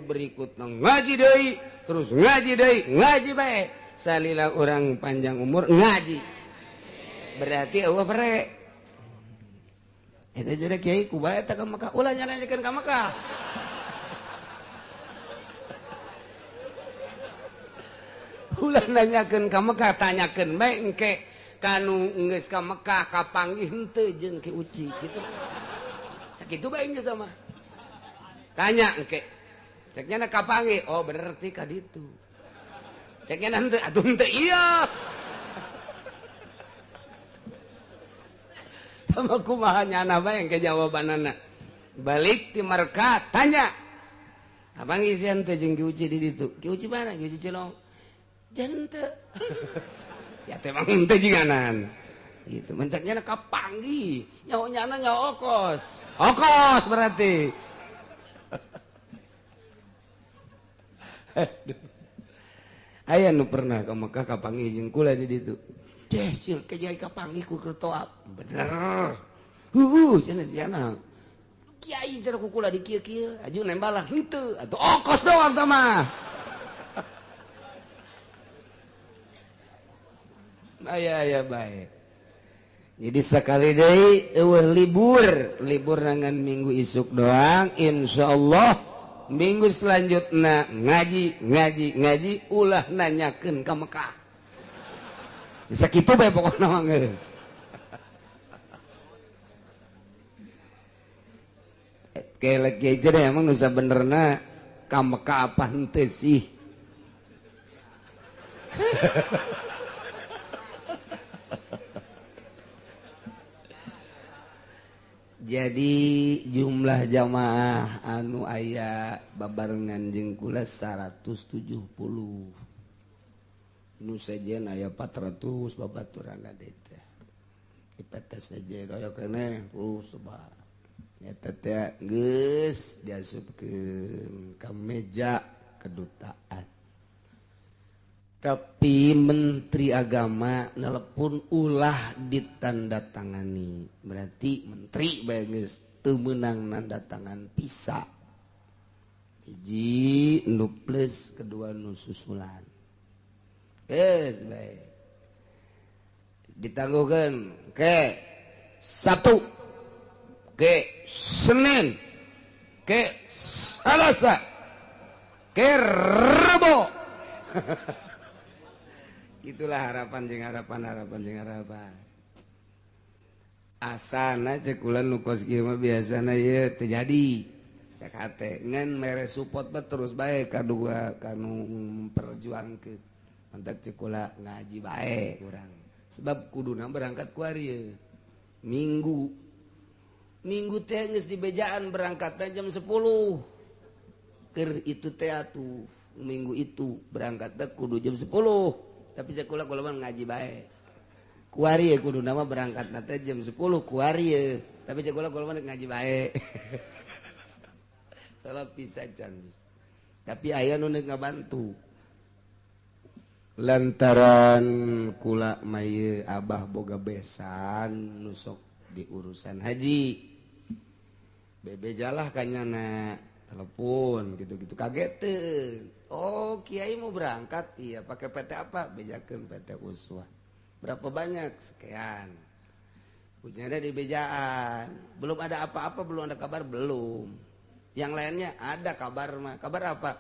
Nu berikutna ngaji deui, terus ngaji deui, ngaji bae. Salila urang panjang umur ngaji. Berarti Allah bere. Eta jadi kiai kumaha eta ka Mekah? Ulah nyanyakeun ka Mekah. Ulah nanyakeun ka Mekah, tanyakeun bae engke kanu geus ka Mekah kapanggih henteu jeung Ki Uci kitu. Sakitu bae geus sama. Tanya engke. Ceknya na kapanggih, oh berarti ka ditu. Ceknya na henteu, atuh henteu ieu. Tama kumaha nyana bae engke jawabanana. Balik ti Mekah tanya. Abang isian teh jeung Ki Uci di ditu. Ki Uci mana? Ki Uci Cilong. Jente. Ya teh emang henteu jinganan. Gitu mencaknya na kapanggih, nyaho nyana nyaho okos. Okos berarti. Aya nu pernah ka Mekah kapanggih jeung kula di ditu. Deh sil ke kiai kapanggih ku keur toap. Bener. Heueuh cenah sia. Kiai cenah ku kula di kieu-kieu, aju nembalah henteu atuh okos doang tah mah. Aya aya bae. Jadi sekali deui eueuh libur, libur nangan minggu isuk doang, insyaallah minggu selanjutnya ngaji, ngaji, ngaji ulah nanyakeun ka Mekah. Bisa kitu bae pokona mah geus. Kelek ge deh emang nu sabenerna ka Mekah apa henteu sih. Jadi jumlah jamaah anu aya babarengan jeung kula 170. Nu sejen aya 400 babaturan teh. Dipetes sejen aya keneh terus coba. Eta teh geus diasupkeun ka meja kedutaan. Tapi Menteri Agama nelepon ulah ditandatangani. Berarti menteri bae geus teu meunang nanda tangan bisa. Hiji nu plus, kedua nu susulan. Geus bae. Ditangguhkeun ke 1, ke Senin, ke Selasa, ke Rebo. Itulah harapan jeung harapan, harapan jeung harapan. Asana cek kula nu kos kieu mah biasana ieu teu jadi. Cek hate ngan mere support mah terus bae kadua kanu memperjuangkeun. Mantak cek kula ngaji bae urang. Sebab kuduna berangkat ku ari Minggu. Minggu teh geus dibejaan berangkatna jam 10. Keur itu teh atuh minggu itu berangkatna kudu jam 10. Tapi sekolah kula mah ngaji bae. Kuari kudu nama berangkat teh jam 10 kuari. Tapi sekolah kula mah ngaji bae. Salah pisan can. Tapi aya nu neuk ngabantu. Lantaran kula mah ieu abah boga besan nu sok di urusan haji. Bebejalah kanyana telepon gitu-gitu kageteun. Oh, kiai mau berangkat, iya pakai PT apa? Bejakeun PT Uswah. Berapa banyak? Sekian. Ujiannya di bejaan. Belum ada apa-apa, belum ada kabar, belum. Yang lainnya ada kabar mah. Kabar apa?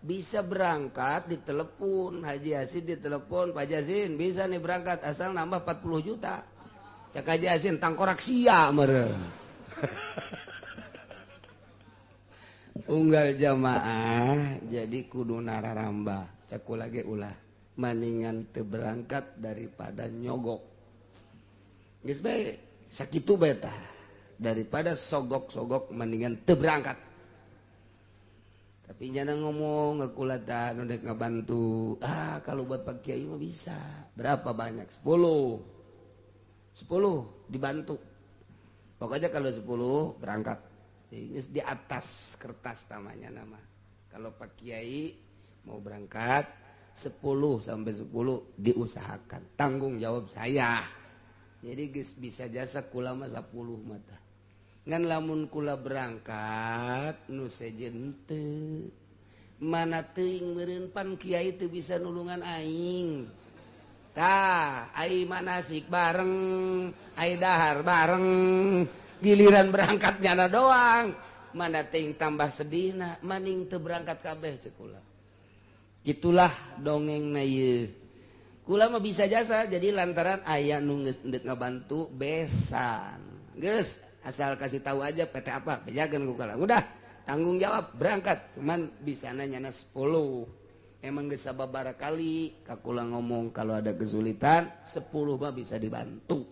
Bisa berangkat ditelepon, Haji Yasin ditelepon, Pak Yasin bisa nih berangkat asal nambah 40 juta. Cak Haji Yasin tangkorak sia meureun. Unggal jamaah jadi kudu nararambah. Cak kula ge ulah maningan teu berangkat daripada nyogok. Geus bae sakitu bae tah. Daripada sogok-sogok mendingan teu berangkat. Tapi nyana ngomong ngekula tah nu dek ngabantu. Ah, kalau buat Pak Kiai mah bisa. Berapa banyak? 10. 10 dibantu. Pokoknya kalau 10 berangkat. Ini di atas kertas namanya nama. Kalau Pak Kiai mau berangkat 10 sampai 10 diusahakan. Tanggung jawab saya. Jadi geus bisa jasa kula mah 10 mata. Ngan lamun kula berangkat nu sejen teu. Mana teuing meureun pan kiai teu bisa nulungan aing. Tah, ai manasik bareng, ai dahar bareng, giliran berangkat nyana doang. Mana teuing tambah sedihna, maning teu berangkat kabeh ceuk kula. Itulah dongengna ieu. Kula mah bisa jasa jadi lantaran aya nu geus deuk ngabantu besan. Geus asal kasih tahu aja PT apa, bejakeun ku kula. Udah tanggung jawab berangkat, cuman bisa nanya 10. Emang geus sababaraha kali ka kula ngomong kalau ada kesulitan 10 mah bisa dibantu.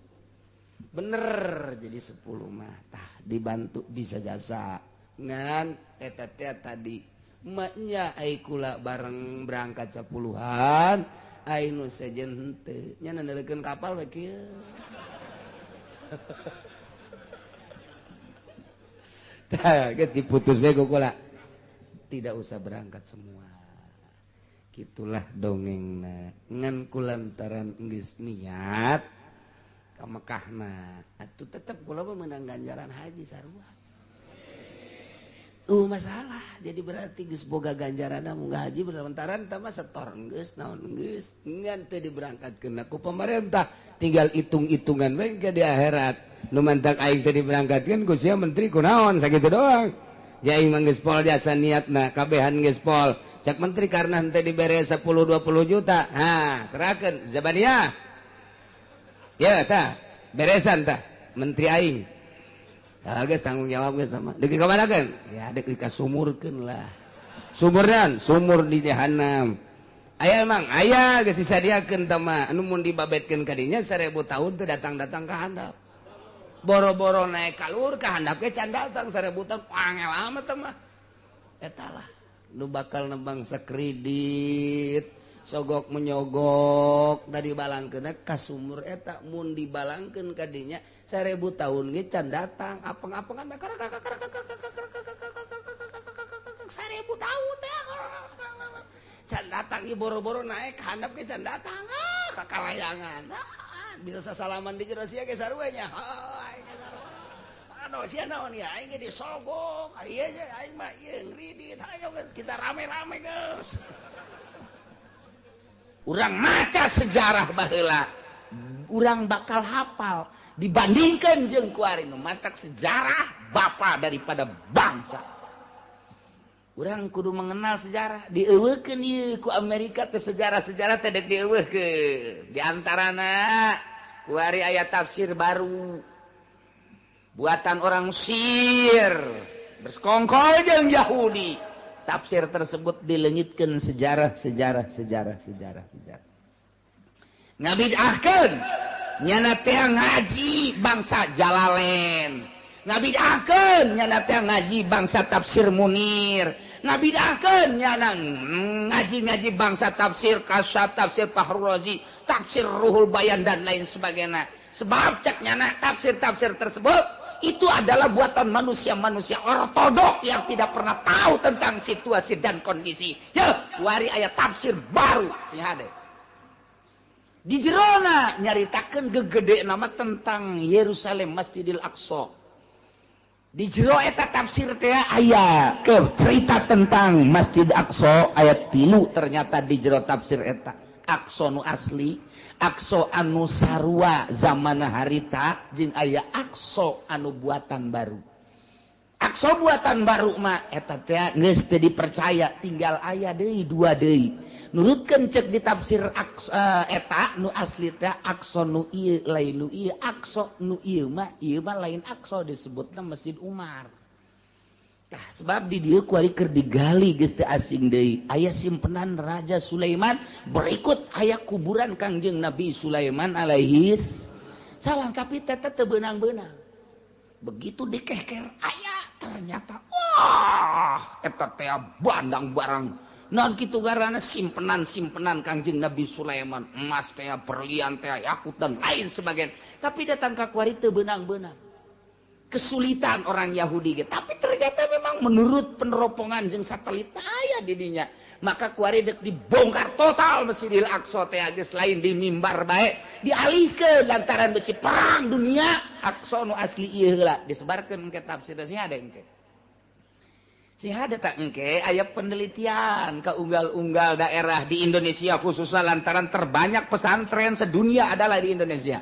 Bener jadi 10 mah tah dibantu bisa jasa. Ngan eta teh tadi maknya ai kula bareng berangkat 10-an ai nu sejen henteu nya nandeukeun kapal we kieu. Tah geus diputus we ku kula. Tidak usah berangkat semua. Gitulah dongengna. Ngan kulantaran geus niat ka Mekahna atuh tetep kula mah meunang ganjaran haji sarua. Masalah jadi berarti geus boga ganjaranna munggah haji berlantaran tah mah setor geus naon geus ngan teu diberangkatkeun ku pemerintah tinggal hitung-hitungan we ke di akhirat nu mantak aing teu diberangkatkeun ku sia menteri kunaon sakitu doang. Ja aing mah geus pol jasa niatna kabehan geus pol cak menteri karena henteu dibere 10 20 juta ha serahkeun zabaniyah ya tah beresan tah menteri aing. Ah geus tanggung jawab geus sama. Deuk dikamanakeun? Ya deuk dikasumurkeun lah. Sumurdan, sumur di jahanam. Aya emang aya geus disadiakeun tah mah anu mun dibabetkeun ka dinya 1000 tahun teu datang-datang ka handap. Boro-boro naik ka luhur ka handap ge can datang 1000 tahun angel amat tah mah. Eta lah nu bakal nembang sakredit sogok menyogok tadi balangkeun ka sumur eta mun dibalangkeun ka dinya 1000 tahun ge can datang apeng-apengan 1000 tahun teh can datang ieu boro-boro naik handap ge can datang ah ka kalayangan bisa sasalaman di jero sia ge sarua nya aduh sia naon ya aing ge disogok ieu aing mah ieu ngridit hayo kita rame-rame geus. Urang maca sejarah baheula, urang bakal hafal dibandingkan jeung kuari nu matak sejarah bapa daripada bangsa. Urang kudu mengenal sejarah, dieuweukeun ieu ku Amerika teh sejarah-sejarah teh dek dieuweukeun. Di antarana kuari aya tafsir baru buatan orang Mesir bersekongkol jeung Yahudi. Tafsir tersebut dilengitkan sejarah sejarah sejarah sejarah sejarah. Ngabidahkeun nyana teh ngaji bangsa Jalalain. Ngabidahkeun nyana teh ngaji bangsa tafsir Munir. Ngabidahkeun nyana ngaji-ngaji bangsa tafsir Kasyaf, tafsir Fahrul Razi, tafsir Ruhul Bayan dan lain sebagainya. Sebab cek nyana tafsir-tafsir tersebut itu adalah buatan manusia-manusia ortodok yang tidak pernah tahu tentang situasi dan kondisi. Ya, wari aya tafsir baru sing hade. Di jerona nyaritakeun gegede nama tentang Yerusalem Masjidil Aqsa. Di jero eta tafsir teh aya ke cerita tentang Masjid Aqsa ayat 3 ternyata di jero tafsir eta Aqsa nu asli, Aqsa anu sarua zamana harita jeung aya Aqsa anu buatan baru. Aqsa buatan baru mah eta teh geus teu dipercaya tinggal aya deui dua deui. Nurutkeun ceuk di tafsir Aqsa eta nu asli teh Aqsa nu ieu lain nu ieu Aqsa nu ieu mah lain Aqsa disebutna Masjid Umar. Tah sebab di dieu kuari keur digali geus teu asing deui. Aya simpenan Raja Sulaiman berikut aya kuburan Kangjeng Nabi Sulaiman alaihis salam tapi teh teu beunang-beunang. Begitu dikeker aya ternyata wah eta teh bandang barang naon kitu garana simpenan-simpenan Kangjeng Nabi Sulaiman emas teh berlian teh yakut dan lain sebagainya. Tapi datang ka kuari teu beunang-beunang. Kesulitan orang Yahudi gitu. Tapi ternyata memang menurut peneropongan jeung satelit aya di dinya. Maka kuari dek dibongkar total Masjidil Aqsa teh geus lain di mimbar bae, dialihkeun lantaran besi perang dunia Aqsa nu asli ieu heula disebarkeun ke tafsir sih ada engke. Sing hade tak engke aya penelitian ke unggal-unggal daerah di Indonesia, khususnya lantaran terbanyak pesantren sedunia adalah di Indonesia.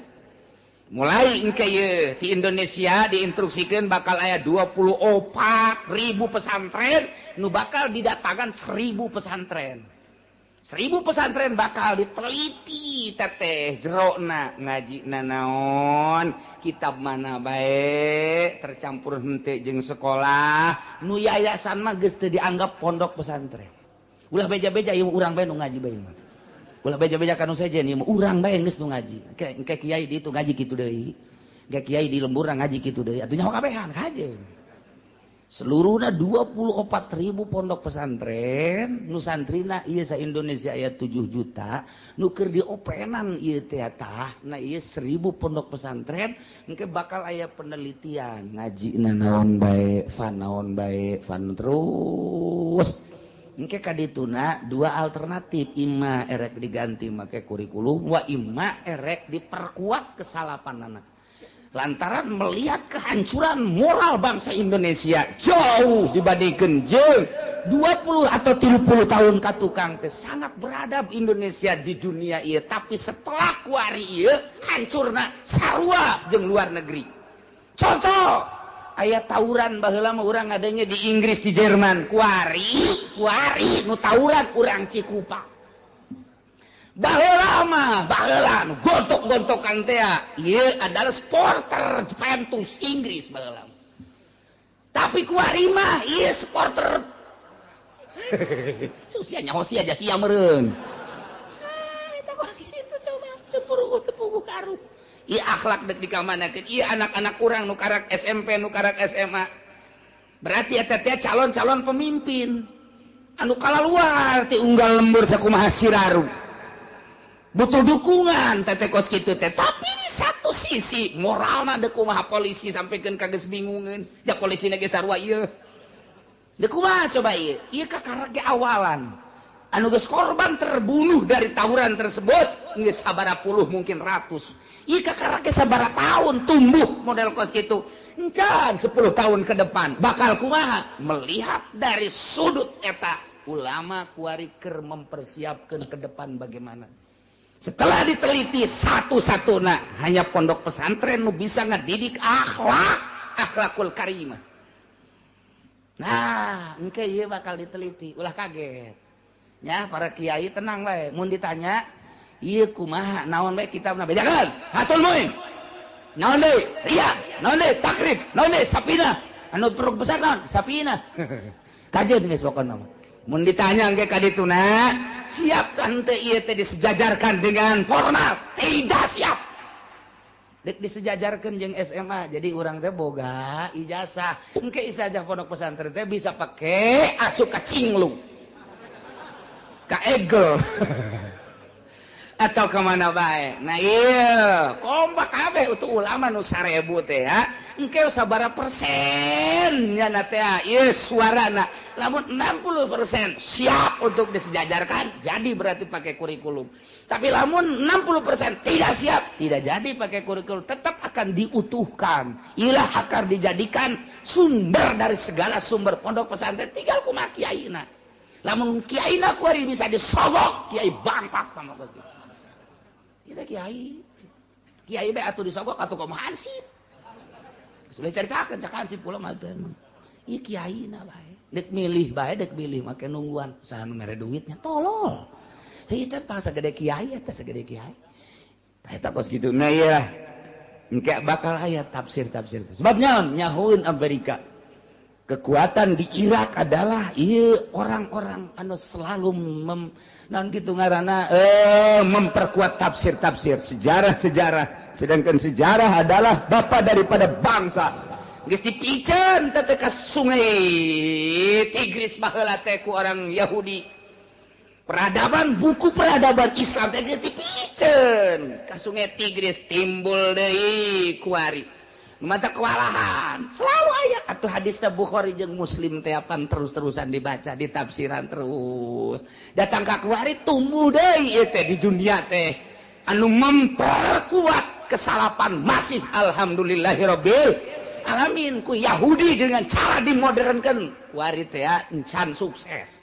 Mulai engke ye di Indonesia diinstruksikan bakal aya 24.000 pesantren, nu bakal didatangkan 1.000 pesantren. 1.000 pesantren bakal diteliti teteh jerona ngaji nanaon, kitab mana bae, tercampur henteu jeung sekolah, nu yayasan mah geus teu dianggap pondok pesantren. Ulah beja-beja ieu urang bae nu ngaji bae mah. Ulah beja-beja ka nu sejen ieu mah urang bae geus nu ngaji. Engke kiai di itu ngaji kitu deui. Engke kiai di lembur ngaji kitu deui. Atuh nyaho kabehan kajeun. Seluruhnya 24.000 pondok pesantren, nu santrina ieu sa Indonesia aya 7 juta, nu keur diopenan ieu teh tah, nah ieu 1.000 pondok pesantren engke bakal aya penelitian, ngajina naon bae, fan naon bae, fan terus. Engke kadituna dua alternatif, imma erek diganti make kurikulum wa imma erek diperkuat kesalapanana. Lantaran melihat kehancuran moral bangsa Indonesia jauh dibandingkan jeung 20 atau 30 tahun ka tukang teh sangat beradab Indonesia di dunia ieu, tapi setelah kuari ieu hancurna sarua jeung luar negeri. Contoh aya tawuran baheula mah urang ngadenge di Inggris, di Jerman, kuari kuari nu tawuran urang Cikupa. Baheula mah baheula nu gontok-gontokan teh ieu adalah supporter Juventus Inggris baheula. Tapi kuari mah ieu supporter susia nyaho sia aja sia meureun. Ah eta kos kitu coba teu puruguh teu puguh karuh. Ieu akhlak deuk dikamanakeun, ieu anak-anak urang nu karak SMP nu karak SMA. Berarti eta teh calon-calon pemimpin anu kalaluar ti unggal lembur sakumaha siraru. Butuh dukungan teteh kos kitu teh, tapi di satu sisi moralna deuk kumaha polisi sampikeun ka geus bingungeun, ja polisina ge sarua ieu. Deuk kumaha coba ieu? Ieu kakara ge awalan. Anu geus korban terbunuh dari tawuran tersebut geus sabaraha puluh mungkin ratus. Ieu kakara ge sabaraha tahun tumbuh model kos kitu. Encan 10 tahun ke depan bakal kumaha? Melihat dari sudut eta ulama kuari keur mempersiapkeun ke depan bagaimana. Setelah diteliti satu-satuna hanya pondok pesantren nu bisa ngedidik akhlak, akhlakul karimah. Nah, engke ieu bakal diteliti, ulah kaget. Ya, para kiai tenang bae, mun ditanya ieu kumaha naon bae kitabna bejakeun, Fathul Muin. Naon deui? Riyad, naon deui? Takrib, naon deui? Sapina. Anu peruk besar naon? Sapina. Kajeun geus pokona mah. Mun ditanya engke ka dituna, siap kan teu ieu teh disejajarkan dengan formal? Tidak siap. Dek disejajarkan jeung SMA, jadi urang teh boga ijazah. Engke ijazah pondok pesantren teh bisa pake asup ka Cinglung, ka Egel, atau kemana bae. Nah iya, kompak kabeh untuk ulama nu 1000 teh ya. Engke sabaraha persen nya na teh ieu suarana. Lamun 60% siap untuk disejajarkan, jadi berarti pakai kurikulum. Tapi lamun 60% tidak siap, tidak jadi pakai kurikulum, tetap akan diutuhkan. Ilah akan dijadikan sumber dari segala sumber pondok pesantren, tinggal kumaha kiaina. Lamun kiaina kuari bisa disogok, kiai bangpak sama kos. Kita kiai. Kiai bae atuh disogok atuh kumaha hansip. Sudah caritakeun cak hansip kula mah teh emang. Ieu kiaina bae. Dek milih bae, dek milih make nungguan saha nu mere duitnya tolol. Heuh teh pang sagede kiai eta sagede kiai. Tah eta kos kitu. Nah ieu engke bakal aya tafsir-tafsir. Sebabnya nyahoeun Amerika. Kekuatan di Irak adalah ieu orang-orang anu selalu naon kitu ngaranna memperkuat tafsir-tafsir sejarah-sejarah, sedangkan sejarah adalah bapa daripada bangsa. Geus dipiceun teh ka sungai Tigris baheula teh ku orang Yahudi. Peradaban buku peradaban Islam teh geus dipiceun ka sungai Tigris, timbul deui kuari. Mata kewalahan selalu aya atuh hadis Bukhari jeung Muslim teh apan terus-terusan dibaca, ditafsiran terus. Datang ka kuari tumbuh deui ieu teh di dunia teh anu memperkuat kesalapan masif. Alhamdulillahirabbil Alamin ku Yahudi dengan cara dimodernkan kuari teh encan sukses.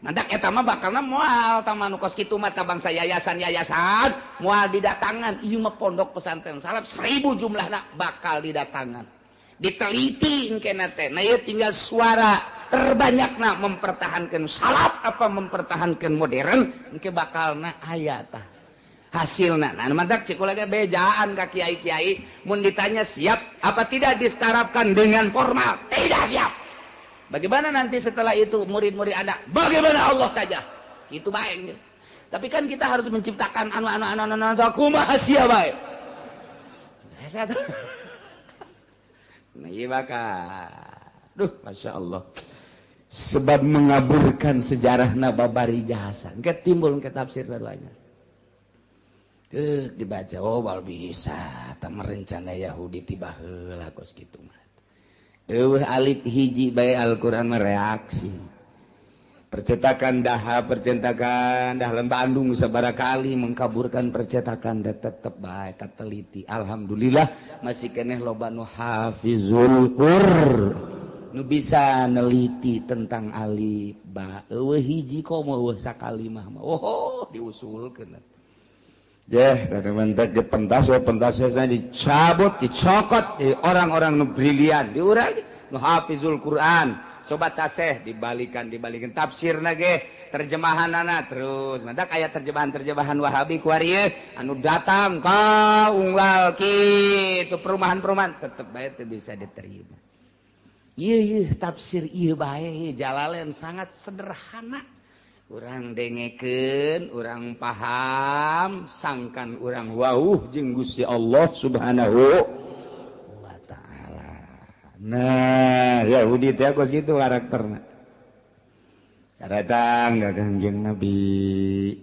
Mantak eta mah bakalna moal tah mah nu kos kitu mah tah bangsa yayasan-yayasan moal didatangan. Ieu mah pondok pesantren salaf 1000 jumlahna bakal didatangan. Diteliti engkena teh. Nah ieu tinggal suara terbanyakna mempertahankan salaf apa mempertahankan modern engke bakalna aya tah. Hasilna. Nah mantak cik kula ge bejaan ka kiai-kiai mun ditanya siap apa tidak distarapkan dengan formal? Tidak siap. Bagaimana nanti setelah itu murid-murid Anda? Bagaimana Allah saja? Itu baik. Tapi kan kita harus menciptakan anu kumaha sia bae. Nah, ieu bakal. Duh, Masya Allah. Sebab mengaburkan sejarahna babari jasa. Engke timbul ke tafsir lainnya. Dibaca oh bal bisa tah merencana Yahudi tiba heula kos kitu mah. Eueuh alif hiji bae Al-Qur'an mereaksi. Percetakan daha, percetakan dah Bandung sabaraha kali mengkaburkan percetakan dah tetep bae kateliti. Alhamdulillah masih keneh loba nu hafizul Qur'an. Nu bisa neliti tentang alif ba. Eueuh hiji komo eueuh sakalimah mah. Oh, diusulkeun. Jeh, mantak ge pentas pentasna dicabut, dicokot di orang-orang nu brilian, diurang nu hafizul Quran. Coba taseh dibalikan tafsirna ge, terjemahanana terus. Mantak aya terjemahan-terjemahan Wahabi kuari anu datang ka unggal kitu perumahan-perumahan tetep bae teu bisa diterima. Ieu tafsir ieu bae Jalalain sangat sederhana. Urang dengekeun, urang paham, sangkan urang wauh jeung Gusti Allah Subhanahu wa taala. Nah, Yahudi teh kos kitu karakterna. Datang ka Kangjeng Nabi.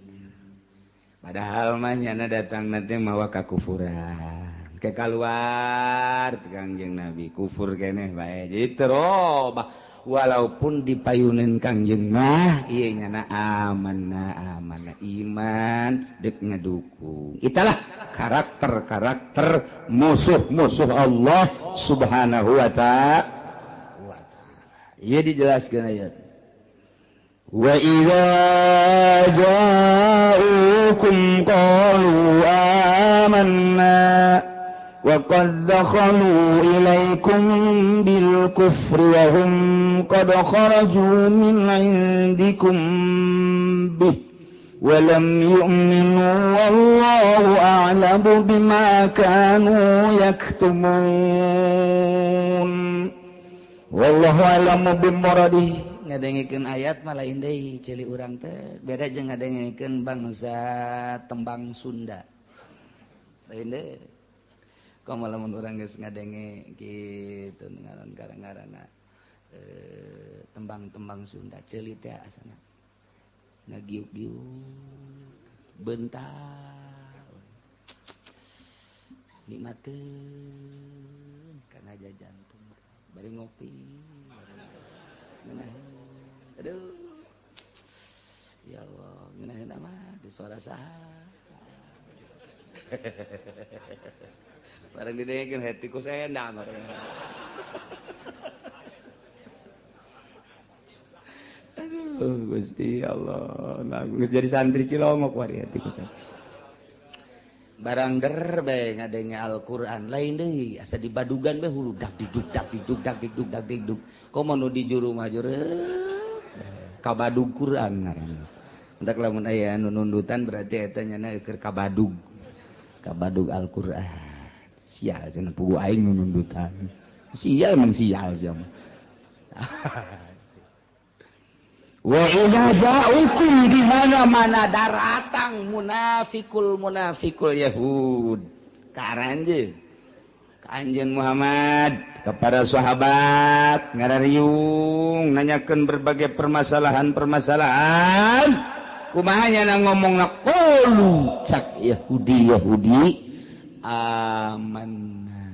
Padahal mah nyana datang nanti mawa kakufuran. Ke kaluar Kangjeng Nabi kufur keneh bae. Jadi terobah walaupun dipayunin Kangjeng mah ieu nyana amanah amanah iman deuk ngedukung. Italah karakter-karakter musuh-musuh Allah Subhanahu wa ta'ala. Ieu dijelaskeun ayat. Wa idza ja'ukum qalu amanna wa qad dakhalu ilaikum bil kufri wa hum qad kharaju min 'indikum bih wa lam yu'minu wallahu a'lamu bima kanu yaktumun wallahu a'lamu bimuradihi. Ngadengikeun ayat mah lain deui ceuli urang teh beda jeung ngadengikeun bangsa tembang Sunda lain deui. Komo lamun urang geus ngadenge kitu ngaran ngaranna tembang-tembang Sunda ceuli teh asana ngagiuk-giuk bentar nikmateun kana jantung bari ngopi ngeunaheun. Aduh ya Allah ngeunaheun mah di suara saha barang didengekeun hati ku sendang. Aduh Gusti Allah, nah geus jadi santri Cilongok wari hati ku saya. Barang der bae ngadenge Al-Qur'an lain deui asa dibadugan bae hulu dak diduk dak diduk dak diduk dak diduk. Komo nu di juru mah juru kabadug Qur'an ngaranna. Entak lamun aya anu nundutan berarti eta nyana keur kabadug. Kabadug Al-Qur'an. Sial cenah pugu aing nu nundutan. Sial emang sial sia mah. Wa idza ja'ukum di mana-mana daratang munafikul munafikul Yahud. Ka aranjeun. Ka anjeun Muhammad kepada sahabat ngarariung nanyakeun berbagai permasalahan-permasalahan. Kumaha nya ngomongna qulu cak Yahudi Yahudi amanna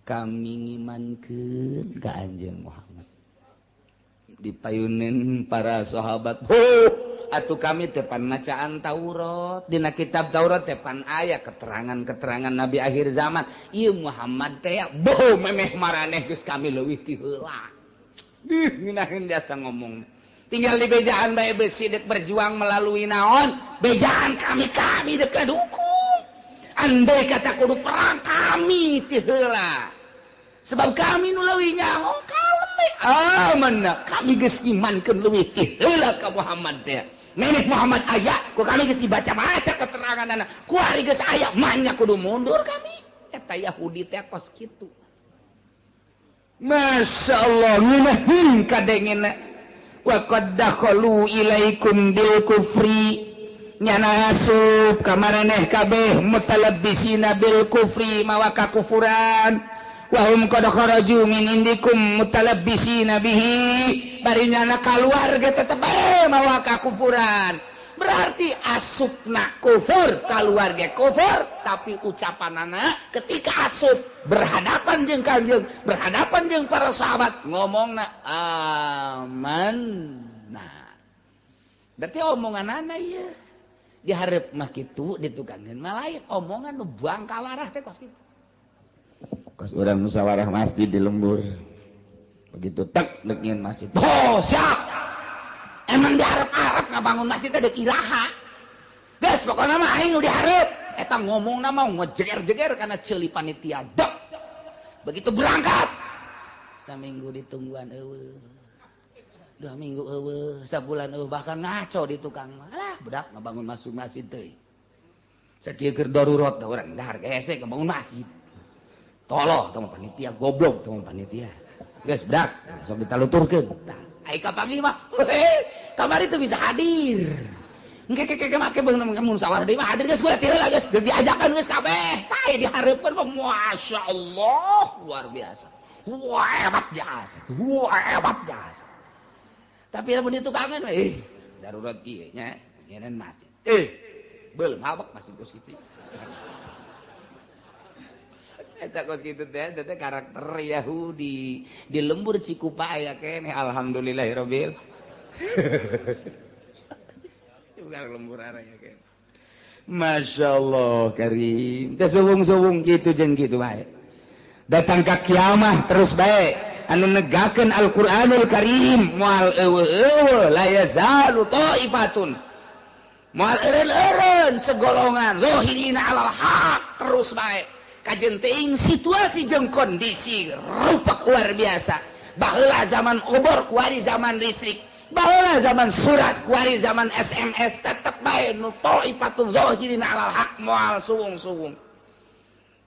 kami ngimankeun ka anjeun Muhammad. Dipayunin para sahabat, oh Atuh kami tepan macaan Taurat, dina kitab Taurat tepan aya keterangan-keterangan nabi akhir zaman. Ieu Muhammad teh boh memeh maraneh geus kami leuwih ti heula. Ih, ngeunaheun jasa ngomong. Tinggal di bejaan bae besi dek berjuang melalui naon? Bejaan kami dek dukung. Andai kata kudu perang kami ti heula. Sebab kami nu leuwih nyaho kalem. Ah, mana kami geus imankeun leuwih ti heula ka Muhammad teh. Nenek Muhammad aya, ku kami geus dibaca-baca keteranganna. Kuari geus aya, manya kudu mundur kami. Eta Yahudi teh kos kitu. Masya Allah, ngeunaheun kadengena. Wa qad dakhalu ilaikum bil kufri. Nyana asup ka maraneh kabeh mutalabbisina bil kufri mawa kakufuran. Wa hum qad kharaju min indikum mutalabbisina bihi. Bari nyana kaluar ge tetep bae mawa kakufuran. Berarti asupna kufur, kaluar ge kufur, tapi ucapanana ketika asup berhadapan jeung Kanjeng, berhadapan jeung para sahabat ngomongna amanna. Berarti omonganana ieu dihareup mah kitu ditukangeun mah lain, omongan nu bangkawarah teh kos kitu. Kos urang musyawarah masjid di lembur. Begitu tek dek nyeun masjid. Oh, siap. Emang diharap-harap ngabangun masjid teh dek iraha. Geus pokona mah aing nu dihareup. Eta ngomongna mah ngejeger-jeger kana ceuli panitia. Dek. Begitu berangkat saminggu ditungguan eueuh. 2 minggu eueuh, sabulan eueuh, bahkan ngaco di tukang mah. Alah, budak ngabangun masuk masjid teh. Sakieu keur darurat da urang dahar hese ngabangun masjid. Tolong tong panitia goblok tong panitia. Geus budak, sok ditaluturkeun. Tah, ai kapanggih mah, kamari teu bisa hadir. Engke ke ke make beunang musyawarah deui mah hadir geus kula ti heula geus diajakan geus kabeh. Tah dihareupeun mah masyaallah luar biasa. Wah hebat jasa. Wah hebat jasa. Tapi lamun ditukangan darurat kieu nya nyeun masjid. Beulem habek masjid geus kitu. Eta kos kitu teh teh karakter Yahudi di lembur Cikupa aya keneh alhamdulillahirabbil. Juga lembur aya keneh. Masyaallah karim. Teh suwung-suwung kitu jeung kitu bae. Datang ka kiamah terus bae anu negakeun Al-Qur'anul Karim moal eueuh la yazalu taifatun. Moal eureun-eureun segolongan zahirina alal haq terus bae. Kajen teuing situasi jeung kondisi rupak luar biasa. Baheula zaman obor kuari zaman listrik, baheula zaman surat kuari zaman SMS, tetep bae nu taifatun zahirina alal haq moal suwung-suwung.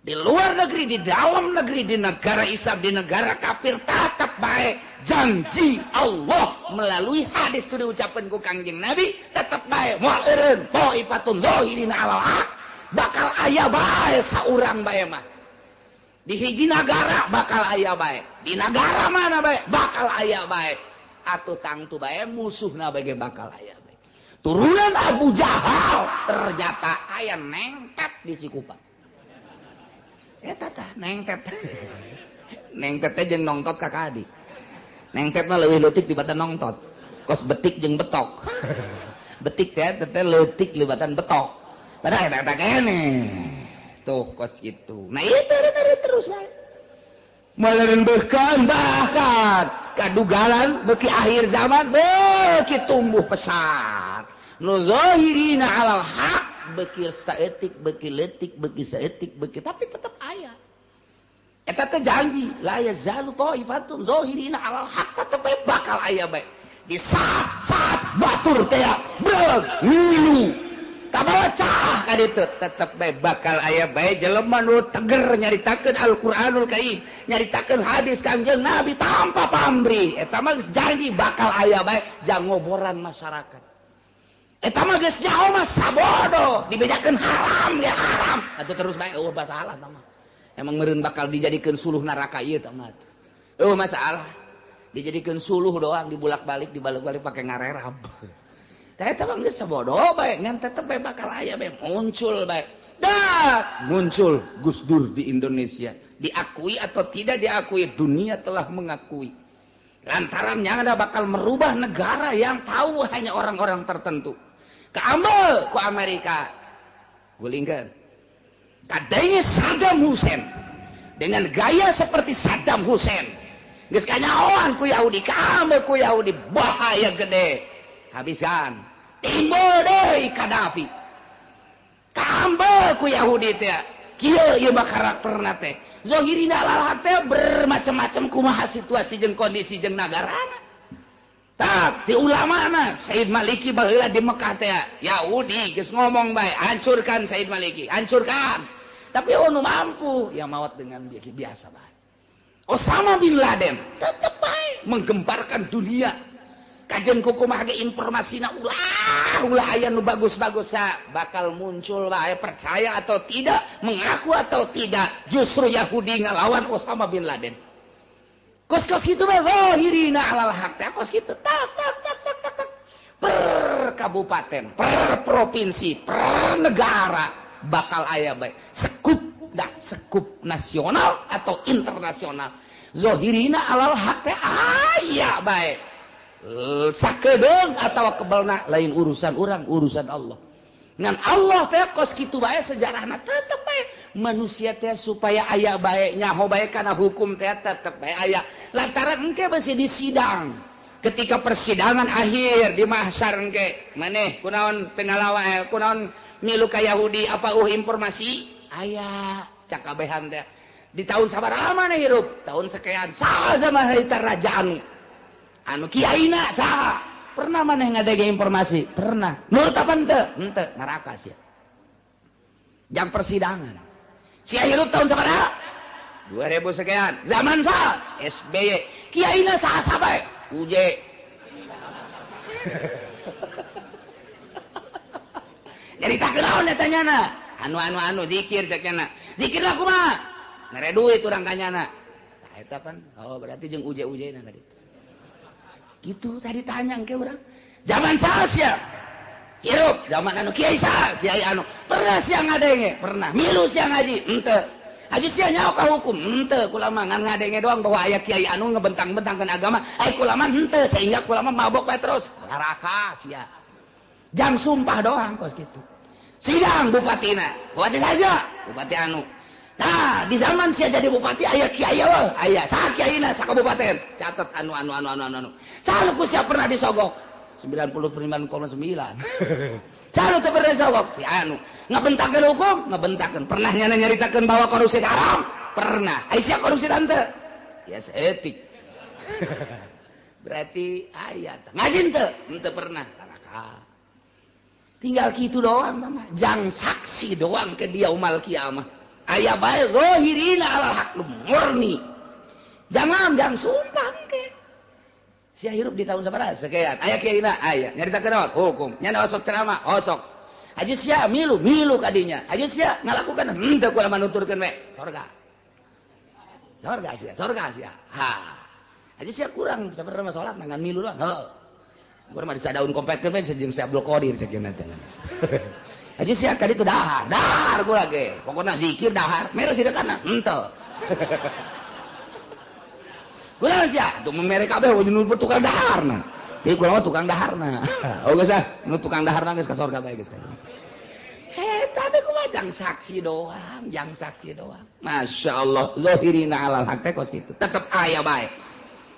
Di luar negeri, di dalam negeri, di negara Islam, di negara kafir tetep bae janji Allah melalui hadis itu diucapkan ku Kangjeng Nabi tetep bae moal eureun taifatun zahirina alal haq. Bakal aya bae saurang bae mah. Di hiji nagara bakal aya bae. Di nagara mana bae bakal aya bae. Atuh tangtu bae musuhna bae bakal aya bae. Turunan Abu Jahal ternyata aya nengtet di Cikupa. Eta tah nengtet. Nengtet teh jeung nongtot ka kadi. Nengtet mah leuwih leutik dibatan nongtot. Kos betik jeung betok. Betik teh teh leutik libatan betok. Padahal eta kene. Tuh kos gitu. Nah itu terus bae. Melerembehkan bahkan kadugalan beki akhir zaman beki tumbuh pesat. Nu zahirina alal haq beki saeutik beki leutik beki saeutik beki tapi tetep aya. Eta teh janji la yazalu taifatun zahirina alal haq tetep bae bakal aya bae. Di saat-saat batur teh breug ngilu kabawa cah ka ditu tetep bae bakal aya bae jelema nu teger nyaritakeun Al-Qur'anul Karim, nyaritakeun hadis Kangjeng Nabi tanpa pamrih. Eta mah geus janji bakal aya bae jang ngoboran masyarakat. Eta mah geus nyaho mah sabodo, dibejakeun haram ge haram. Atuh terus bae eueuh masalah tah mah. Emang meureun bakal dijadikeun suluh neraka ieu tah mah. Eueuh masalah. Dijadikeun suluh doang dibulak-balik dibalik-balik pake ngarerab. Tah eta mah geus sabodo bae ngan tetep bae bakal aya bae muncul bae. Dah muncul Gus Dur di Indonesia. Diakui atau tidak diakui dunia telah mengakui. Lantaran yang ada bakal merubah negara yang tahu hanya orang-orang tertentu. Kaambel ku Amerika. Gulingkeun. Kadenge Saddam Hussein dengan gaya seperti Saddam Hussein. Geus kanyahoan ku Yahudi, kaambel ku Yahudi, bahaya gede. Habisan. Timbul deui Gaddafi. Kaambel ku Yahudi teh. Kieu ieu mah karakterna teh. Zohirina alal teh bermacam-macam kumaha situasi jeung kondisi jeung nagarana. Tak di ulamana Said Maliki baheula di Mekah teh Yahudi geus ngomong bae, hancurkan Said Maliki, hancurkan. Tapi nu mampu ya maot dengan biasa bae. Osama bin Laden tetep bae menggemparkan dunia. Kajian kumaha ge informasina ulah ulah aya nu bagus-bagus bakal muncul bae, percaya atau tidak, mengaku atau tidak, justru Yahudi ngalawan Osama bin Laden. Kos-kos kitu bae zahirina alal haq teh kos kitu tak tak tak tak tak tak. Per kabupaten, per provinsi, per negara bakal aya bae. Sekup dah, sekup nasional atau internasional. Zahirina alal haq teh aya bae. Sakedeung atau kebelna lain urusan orang, urusan Allah. Ngan Allah teh kos kitu bae sejarahna tetep bae manusia teh supaya aya bae nyaho bae kana hukum teh tetep bae aya. Lantaran engke besi di sidang. Ketika persidangan akhir di mahsyar engke maneh kunaon teu ngalawa kunaon milu ka Yahudi apa informasi aya cakabehan teh di tahun sabaraha maneh hirup tahun sekian saha zaman harita raja anu anu kiaina saha pernah maneh ngadege informasi pernah nurut apa henteu henteu neraka sia jam persidangan sia hirup tahun sabaraha 2000 sekian zaman saha SBY kiaina saha sabae UJ nyaritakeun naon eta nyana anu anu anu zikir cek nyana zikir lah kumaha mere duit urang ka nyana tah eta pan oh berarti jeung UJ-UJ na tadi. Gitu tadi tanya ke orang. Zaman saha sia? Hirup zaman anu kiai saha? Kiai anu. Pernah sia ngadenge? Pernah. Milu sia ngaji? Henteu. Aju sia nyaho ka hukum? Henteu. Kula mah ngan ngadenge doang bahwa aya kiai anu ngebentang-bentangkeun agama. Ai kula mah henteu sehingga kula mah mabok bae terus. Neraka sia. Jam sumpah doang kos kitu. Sidang bupatina. Bupati saja, bupati anu. Nah, di zaman sia jadi bupati aya kiai eueuh, aya saha kiaina sakabupaten. Catat anu anu anu anu anu. Saha ku sia pernah disogok? 99,9. Saha teu pernah disogok? Si anu. Ngabentakeun hukum, ngabentakeun. Pernah nyana nyaritakeun bahwa korupsi haram? Pernah. Ai sia korupsi tante? Ya seetik. Berarti aya ngaji teu? Henteu pernah. Neraka. Tinggal kitu doang mah. Jang saksi doang ke dia umal kiamah. Aya bae zahirina alal haq murni. Jangan jangan sumpah engke. Sia hirup di tahun sabaraha sekian. Aya kiaina aya nyaritakeun naon? Hukum. Nya osok ceramah, osok. Aju sia milu, milu kadinya. Aju sia ngalakukan henteu kula manuturkeun we. Sorga. Sorga sia, sorga sia. Ha. Aju sia kurang sabarana mah salat ngan milu doang. Heuh. Urang mah disadaun kompetkeun we jeung si Abdul Qadir sakieu teh. Aja sia kali itu dahar, dahar gua lagi. Pokoknya zikir dahar, mere sidekana, henteu. Gua sia, tuh mere kabeh nu tukang daharna. Ieu kula mah tukang daharna. Oh geus ah, nu tukang daharna geus ka sorga bae geus ka. Eta teh kumaha jang saksi doang, jang saksi doang. Masya Allah, zahirina alal haq teh kos kitu. Tetep aya bae.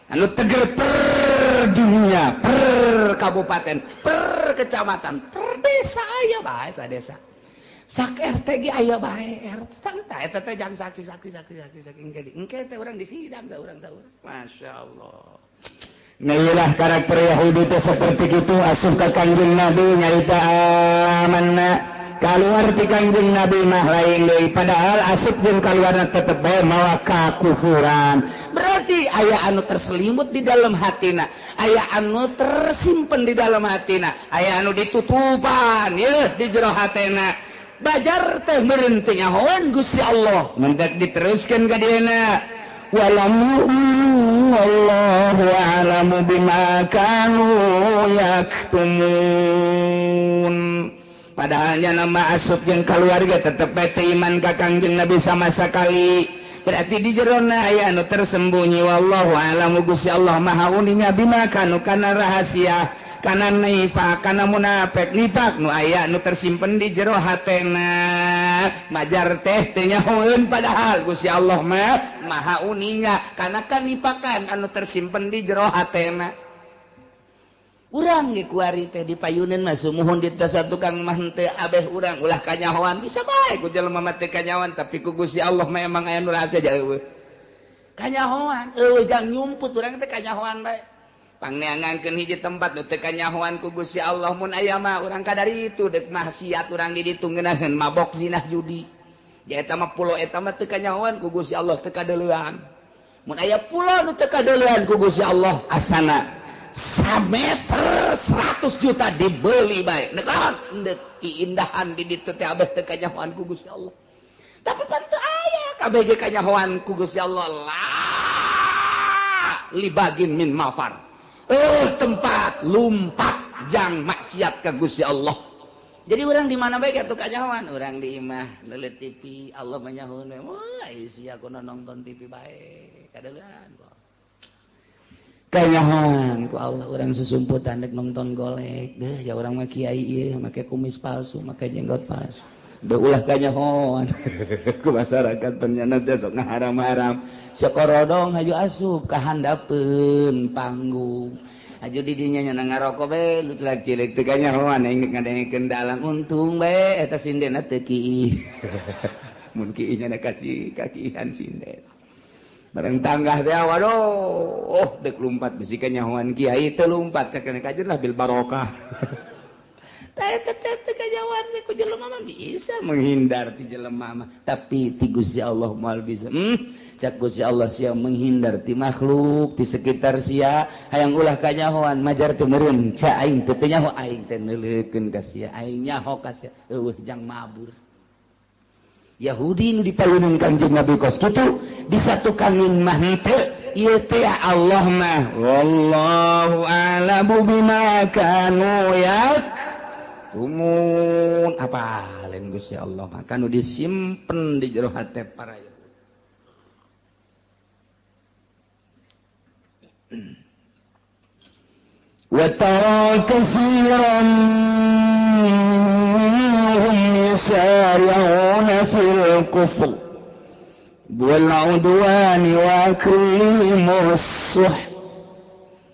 Anu teger per dunia, per kabupaten, per kecamatan, per desa aya bae sadesa. Sak RT ge aya bae RT. Tah eta teh jang saksi saksi saksi saksi saking engke engke teh urang disidang saurang saurang. Masya Allah. Nah iyalah karakter Yahudi teh seperti itu asup ka Kangjeng Nabi nyarita amanna. Kaluar ti Kangjeng Nabi mah lain deui padahal asup jeung kaluarna tetep bae mawa kakufuran. Berarti aya anu terselimut di dalam hatina, aya anu tersimpen di dalam hatina, aya anu ditutupan yeuh di jero hatena. Bajar teh meureun teu nyahoan Gusti Allah. Mendak diteruskeun ka dieuna. Walam yu'minu wallahu a'lamu bima kanu yaktumun. Padahalnya nama asup jeung keluarga tetep bae teu iman ka Kangjeng Nabi sama sekali. Berarti di jerona aya anu tersembunyi wallahu a'lamu Gusti Allah maha uninga bima kanu kana rahasia kana nifaq kana munafik nifaq nu aya nu tersimpen di jero hatena majar teh teu nyahoeun padahal Gusti Allah mah maha uninga kana kanifakan anu tersimpen di jero hatena. Urang ge kuari teh dipayuneun mah sumuhun di teh tukang mah henteu abeh urang ulah kanyahoan bisa bae ku jelema mah teu kanyahoan tapi ku Gusti Allah mah emang aya nu rahasia jauh kanyahoan eueuh jang nyumput urang teh kanyahoan bae pangneangankeun hiji tempat nu teu kanyahoan ku Gusti Allah mun aya mah urang kadari itu deuk maksiat urang di ditu ngeunaheun mabok zinah judi ja eta mah pulo eta mah teu kanyahoan ku Gusti Allah teu kadeulean mun aya pulo nu teu kadeulean ku Gusti Allah asana sameter 100 juta dibeli bae nek keindahan di ditu teh abeh teu kanyahoan ku Gusti Allah tapi pan teu aya kabeh ge kanyahoan ku Gusti Allah la libagin min mafar tempat lumpat jang maksiat ka Gusti Allah. Jadi urang di mana bae atuh kanyahoan urang di imah leuleut TV Allah manyahoeun wah sia kudu nonton TV bae kadeulean kanyahoan ku Allah urang susumputan dek nonton golek deh ya urang mah kiai ieu make kumis palsu make jenggot palsu deuh ulah kanyahoan ku masyarakat ternyata teh sok ngaharam-haram sakorodong haju asup ka handapeun panggung haju di dinya nya ngarokok bae lu telah cilik teu kanyahoan aing ngadengekeun dalang untung bae eta sindena teu kiih mun kiih nya kasih kakihan sinden bareng tanggah teh waduh oh dek lumpat bisi kanyahoan kiai teu lumpat cek kajen lah bil barokah teh teh teh kanyahoan we ku jelema mah bisa menghindar ti jelema mah tapi ti Gusti Allah moal bisa cak Gusti Allah sia menghindar ti makhluk ti sekitar sia hayang ulah kanyahoan majar teu meureun ca aing teu nyaho aing teh neuleukeun ka sia aing nyaho ka sia eueuh jang mabur. Yahudi nu dipayuneun Kanjeng Nabi kos kitu disatukanin mah henteu ieu teh Allah mah wallahu a'lamu bima kanu yaktumun apa lain Gusti Allah mah kanu disimpen di jero hate para Yahudi. Wa tara katsiran يسارعون في الكفر والعدوان وأكلهم السحت.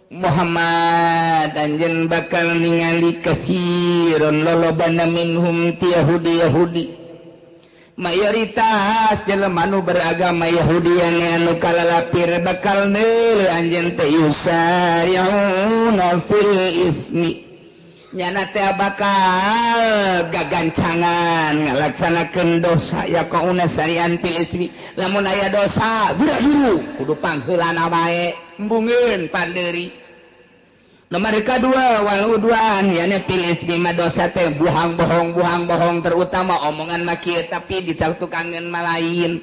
Muhammad anjeun bakal ningali katsiran lolobana minhum ti Yahudi Yahudi mayoritas jelema nu beragama Yahudi anu kalalapir bakal neuleuh anjeun teh yusari'una fil ismi nyana teh bakal gagancangan ngalaksanakeun dosa ya kauna sarian fil ismi lamun aya dosa gura-guru kudu pangheulana wae embungeun pandeuri. Nomor kedua wal udwan yana fil ismi mah dosa teh buhang bohong terutama omongan mah kieu tapi ditukangeun mah lain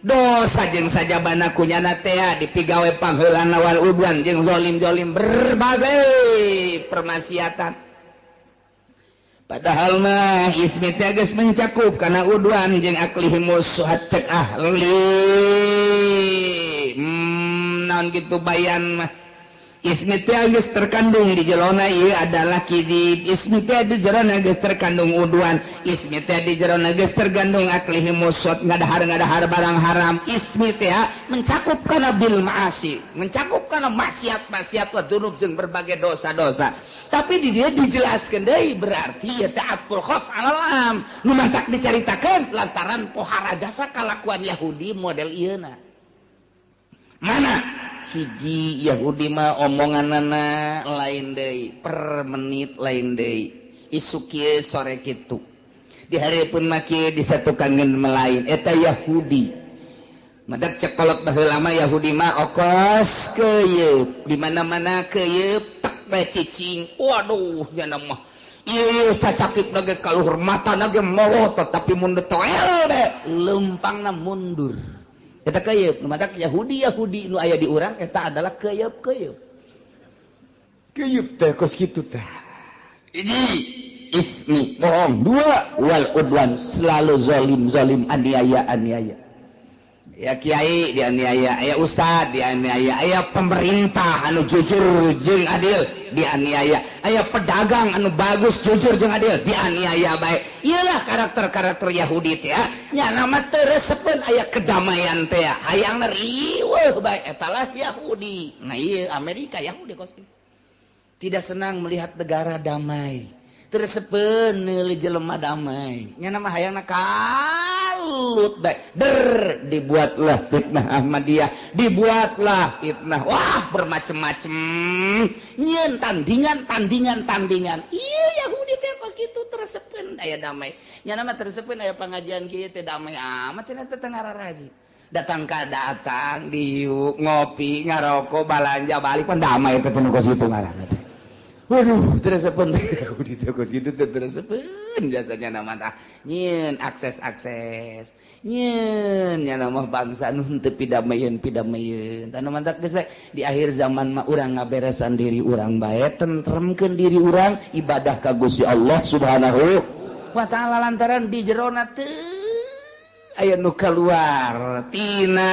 dosa jeung sajabana ku nyana teh dipigawe pangheulana wal udwan jeung zalim-zalim berbagai permaksiatan. Padahal mah ismi teh geus mencakup kana udwan jeung aklihimus suhat cek ahli naon kitu bayan mah ismi teh geus terkandung di jerona ieu adalah kidib ismi teh di jerona geus terkandung udwan ismi teh di jerona geus terkandung aklihimus suhat ngadahar-ngadahar barang haram ismi teh mencakup kana bil ma'asi mencakup kana maksiat-maksiat wa dzunub jeung berbagai dosa-dosa. Tapi di dia dijelaskan deui berarti ya ta'atul khos alal am nu mantak dicaritakeun lantaran pohara jasa kalakuan Yahudi model ieuna. Mana hiji Yahudi mah omonganana lain deui per menit lain deui isuk kieu sore kitu di hareupeun mah kieu disatukankeun melain eta Yahudi. Madak cekolot baheula mah Yahudi mah okos keuyeup di mana-mana keuyeup bae cicing waduh nya mah ieu cacakip nage kaluhur matana ge molotot tapi mun detoel bae leumpangna mundur eta keuyeup nu matak Yahudi Yahudi nu aya di urang eta adalah keuyeup keuyeup keuyeup teh kos kitu teh hiji ismi bohong, dua wal udwan selalu zalim zalim aniaya aniaya. Ya kiai dianiaya, aya ustad dianiaya, aya pemerintah anu jujur jeung adil dianiaya, aya pedagang anu bagus jujur jeung adil dianiaya bae. Iyalah karakter-karakter Yahudi teh nya nama teu resepeun aya kedamaian teh, hayangna riweuh bae eta lah Yahudi. Nah ieu Amerika Yahudi kos tidak senang melihat negara damai, teu resepeun neuli jelema damai, nya nama hayangna kalut bae. Der dibuatlah fitnah Ahmadiyah, dibuatlah fitnah, wah bermacam-macam, nyieun tandingan. Iya Yahudi teh kos kitu teu resepeun aya damai, nya nama teu resepeun aya pangajian kieu teh damai amat cenah teh ngararaji. Datang ka datang diuk ngopi ngarokok balanja balik pan damai teh nu kos kitu ngaranna teh. Waduh, teu resepeun Yahudi teh kos kitu teh teu resepeun biasanya nama tah nyieun akses-akses nyieun nya nama bangsa nu henteu pidamayeun tah nu mantak geus bae di akhir zaman mah urang ngaberesan diri urang bae, tentremkeun diri urang, ibadah ka Gusti Allah Subhanahu wa taala lantaran di jerona teu aya nu kaluar tina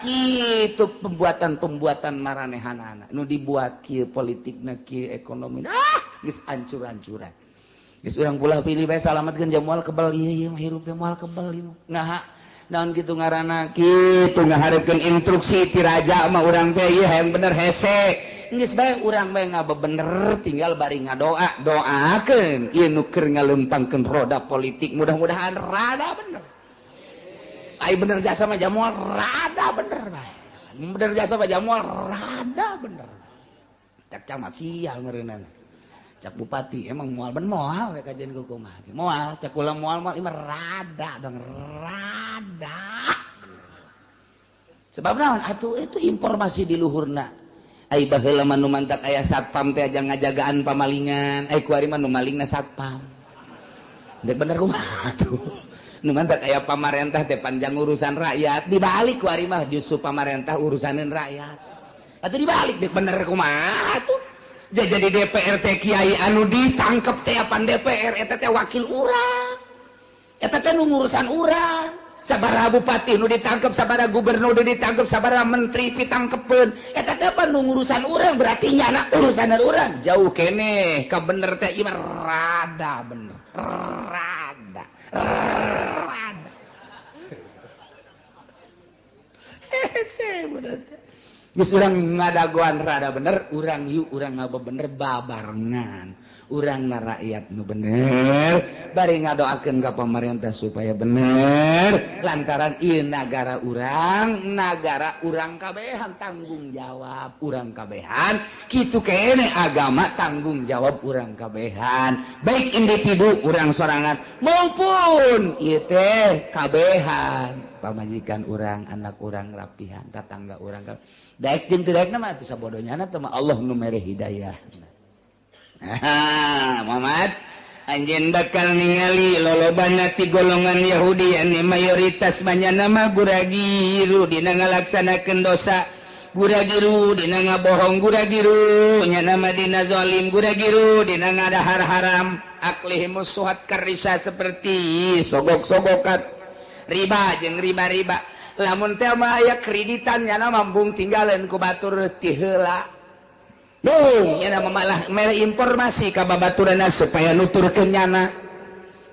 kitu pembuatan-pembuatan maranehanana nu dibuat kieu politikna kieu ekonomi geus ancur-ancuran. Geus urang pulah pilih bae salametkeun jamual kebel ieu ieu hirup teh moal kebel ieu. Nah, naon kitu ngaranna kitu ngaharepkeun instruksi ti raja mah urang teh ieu hayang bener hese. Geus bae urang bae ngabebener tinggal bari ngadoa, doakeun ieu nu keur ngalempangkeun roda politik mudah-mudahan rada bener. Ai bener jasa mah jamual rada bener bae. Bener jasa mah jamual rada bener. Cak camat sial meureunana. Cak bupati emang moal ben moal we kajian kumaha. Moal cak kula moal moal ieu rada dong rada. Sebab naon atuh itu informasi di luhurna. Ai baheula mah nu mantak aya satpam teh aja ngajagaan pamalingan, ai kuari mah nu malingna satpam. Dek bener kumaha atuh. Nu mantak aya pamarentah teh panjang urusan rakyat, dibalik kuari mah justru pamarentah urusaneun rakyat. Atuh dibalik dek bener kumaha atuh. Jadi DPR teh kiai anu ditangkep teh apan DPR eta teh wakil urang. Eta teh nu ngurusan urang. Sabaraha bupati nu ditangkep, sabaraha gubernur nu ditangkep, sabaraha menteri pitangkepeun. Eta teh apa nu ngurusan urang berarti nyana urusan urang. Jauh keneh ka bener teh ieu rada bener. Rada. Rada. Hese bener teh. Geus urang ngadagoan rada bener, urang yuk urang ngabebener babarengan. Urang na rakyat nu bener, bari ngadoakeun ka pamarentah supaya bener, lantaran ieu nagara urang kabehan tanggung jawab urang kabehan, kitu keneh agama tanggung jawab urang kabehan, baik individu urang sorangan maupun ieu teh kabehan, pamajikan urang, anak urang rapihan, tatangga urang. Daek jeung teu daekna mah atuh sabodohnyana teh mah Allah nu mere hidayah. Muhammad anjeun bakal ningali lolobana ti golongan Yahudi anu mayoritas banyana mah guragiru dina ngalaksanakeun dosa, guragiru dina ngabohong, guragiru nya mah dina zalim, guragiru dina ngadahar haram, aklihimus suhat karisa seperti sogok-sogokan riba jeung riba-riba. Lamun teh mah aya kreditan nya mambung tinggalan ku batur ti heula. Bung, nya malah mere informasi ka babaturanna supaya nuturkeun nyana.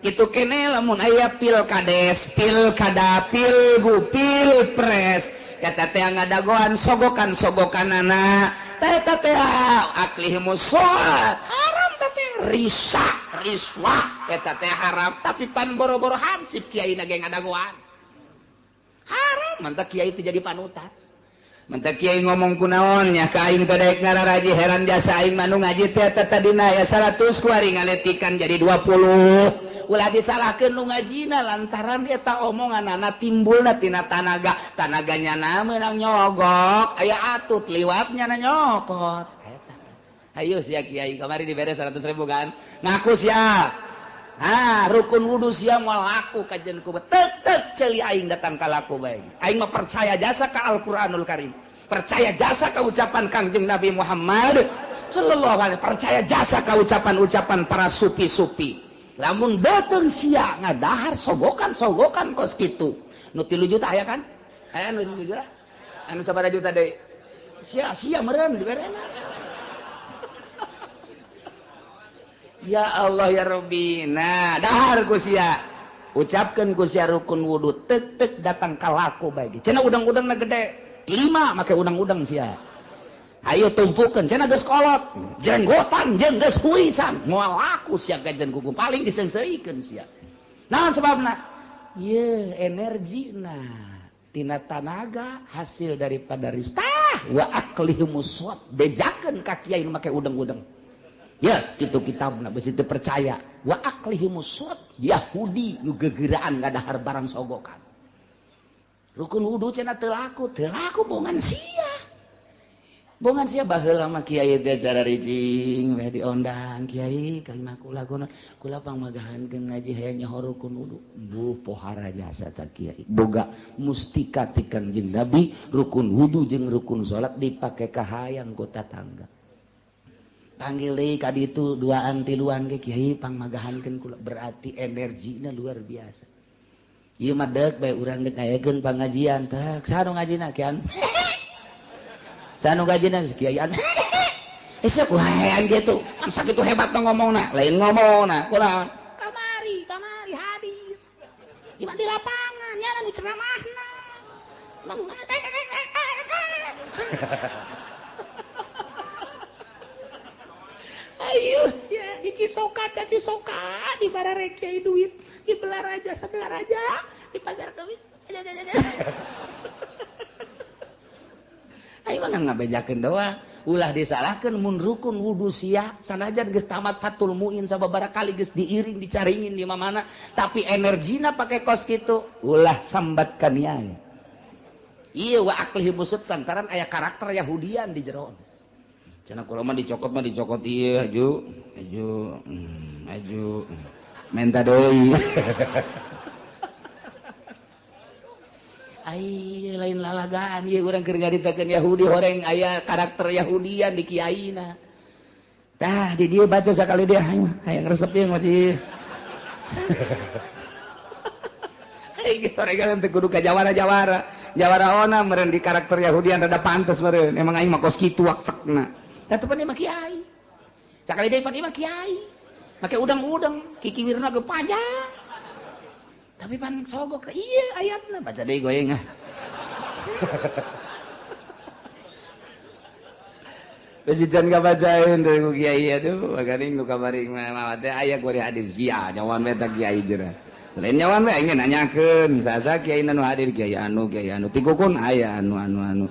Kitu keneh lamun aya pilkades, pilkada, pilgu, pilpres, eta teh ngadagoan sogokan-sogokanana. Teh eta teh aklihimus suhat, haram teh risa, riswah eta teh haram, tapi pan boro-boro hansip kiai na ge ngadagoan. Haram, mantak kiai teh jadi panutan. Mantak kiai ngomong kunaon nya ka aing teh daek ngararaji heran jasa aing mah nu ngaji teh eta tadina aya 100 kuari ngaletikan jadi 20. Ulah disalahkeun nu ngajina lantaran eta omonganana timbulna tina tanaga, tanaganya na meunang nyogok, aya atut liwatnya na nyokot. Eta. Ayo sia kiai kamari dibere 100.000 kan. Ngaku sia. Ah, rukun wudu sia moal laku kajian ku tetep ceuli aing datang ka laku bae. Aing mah percaya jasa ka Al-Qur'anul Karim. Percaya jasa ka ucapan Kangjeng Nabi Muhammad sallallahu alaihi, percaya jasa ka ucapan-ucapan para supi-supi. Lamun beuteung sia ngadahar sogokan-sogokan kos kitu. Nu 3 juta aya kan? Aya nu 3 juta. Anu sabaraha juta deui? Sia-sia meureun diberena. Ya Allah ya Rabbi. Nah, dahar ku sia. Ucapkeun ku sia rukun wudu tek-tek datang ka laku bae. Cenah udang-udangna gede. 5 make udang-udang sia. Ayo tumpukeun cenah geus kolot, jenggotan jeung geus huisan, moal laku sia gajen kuku paling diseungseurikeun sia. Naon sebabna? Ye energina tina tanaga hasil daripada ristah wa aklihimus bejakeun ka kiai nu make udang-udang. Ya kitu kitabna besi teu percaya wa aklihimus Yahudi nu gegeraan ngadahar barang sogokan. Rukun wudu cenah teu laku bongan sia. Bongan sia baheula mah kiai teh cara ricing we diondang kiai kalimah kula kunaon kula pangmagahankeun ngaji hayang nyaho rukun wudu. Buh pohara jasa ta kiai. Boga mustika ti Kanjeng Nabi rukun wudu jeung rukun salat dipake ka hayang ku tatangga. Panggil deui ka ditu duaan tiluan ge kiai pangmagahankeun kula berarti energina luar biasa. Ieu mah deuk bae urang deuk ngayakeun pangajian teh saha nu ngajina kian. Sanu gajina kiaian. Esok waean gitu. Am sakitu hebat ngomongna, lain ngomongna. Kunaon? Kamari, kamari hadir. Di di lapangan nya nu ceramahna. Ayo sia di Cisoka, Cisoka di barare kiai duit, di Belaraja sebelah raja, di Pasar Kemis. Ayo mah ngabejakeun doang, ulah disalahkeun mun rukun wudu sia sanajan geus tamat Fathul Muin sababaraha kali geus diiring dicaringin di mana-mana, tapi energina pake kos kitu, ulah sambat ka niai. Ieu wa aklihi musud santaran aya karakter Yahudian di jero. Cenah kula mah dicokot ieu aju, aju, aju. Menta deui. Ai lain lalagaan ieu urang keur nyaritakeun Yahudi horeng aya karakter Yahudian di kiaina. Tah di dieu baca sakali dia hayang resep ieu masih. Ai geus soregan teu kudu ka jawara-jawara. Jawara ona meureun di karakter Yahudian rada pantes meureun. Emang aing mah kos kitu waktekna. Da teu pan mah kiai. Sakali deui pan mah kiai. Make udang-udang, kikiwirna ge panjang. Tapi pan sogok iya ayatna baca deui goyeng ah. Besi can kabacaeun deui ku kiai atuh bagaring nu kamari mah teh aya kuari hadir sia nyawan we ta kiai jera. Lain nyawan we aing nanyakeun sasa kiai nu hadir kiai anu tikukun aya anu anu anu.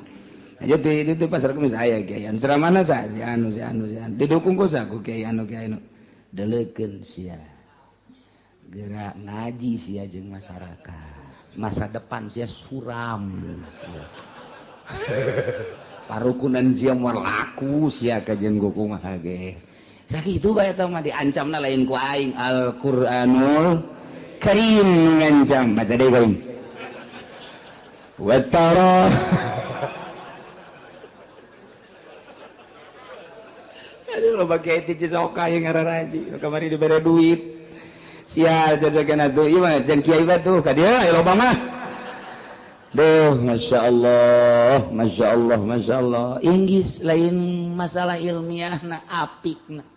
Aja di itu Pasar Kemis aya kiai anu ceramahna sa si anu si anu si anu didukung ku sa ku kiai anu kiai anu. Deleukeun sia. Gerak ngaji sia jeung masyarakat. Masa depan sia suram sia. Parukunan sia moal laku sia ka jeung kumaha ge. Sakitu bae eta mah diancamna lain ku aing Al-Qur'anul Karim ngancam baca deui aing. Wa tara Aduh loba kiai ti Cisoka yang ngararaji kamari dibere duit. Sial jajakan atuh ieu mah jeung kiai batuh ka dieu aya loba mah. Duh masyaallah, masyaallah, masyaallah. Inggris lain masalah ilmiahna apikna.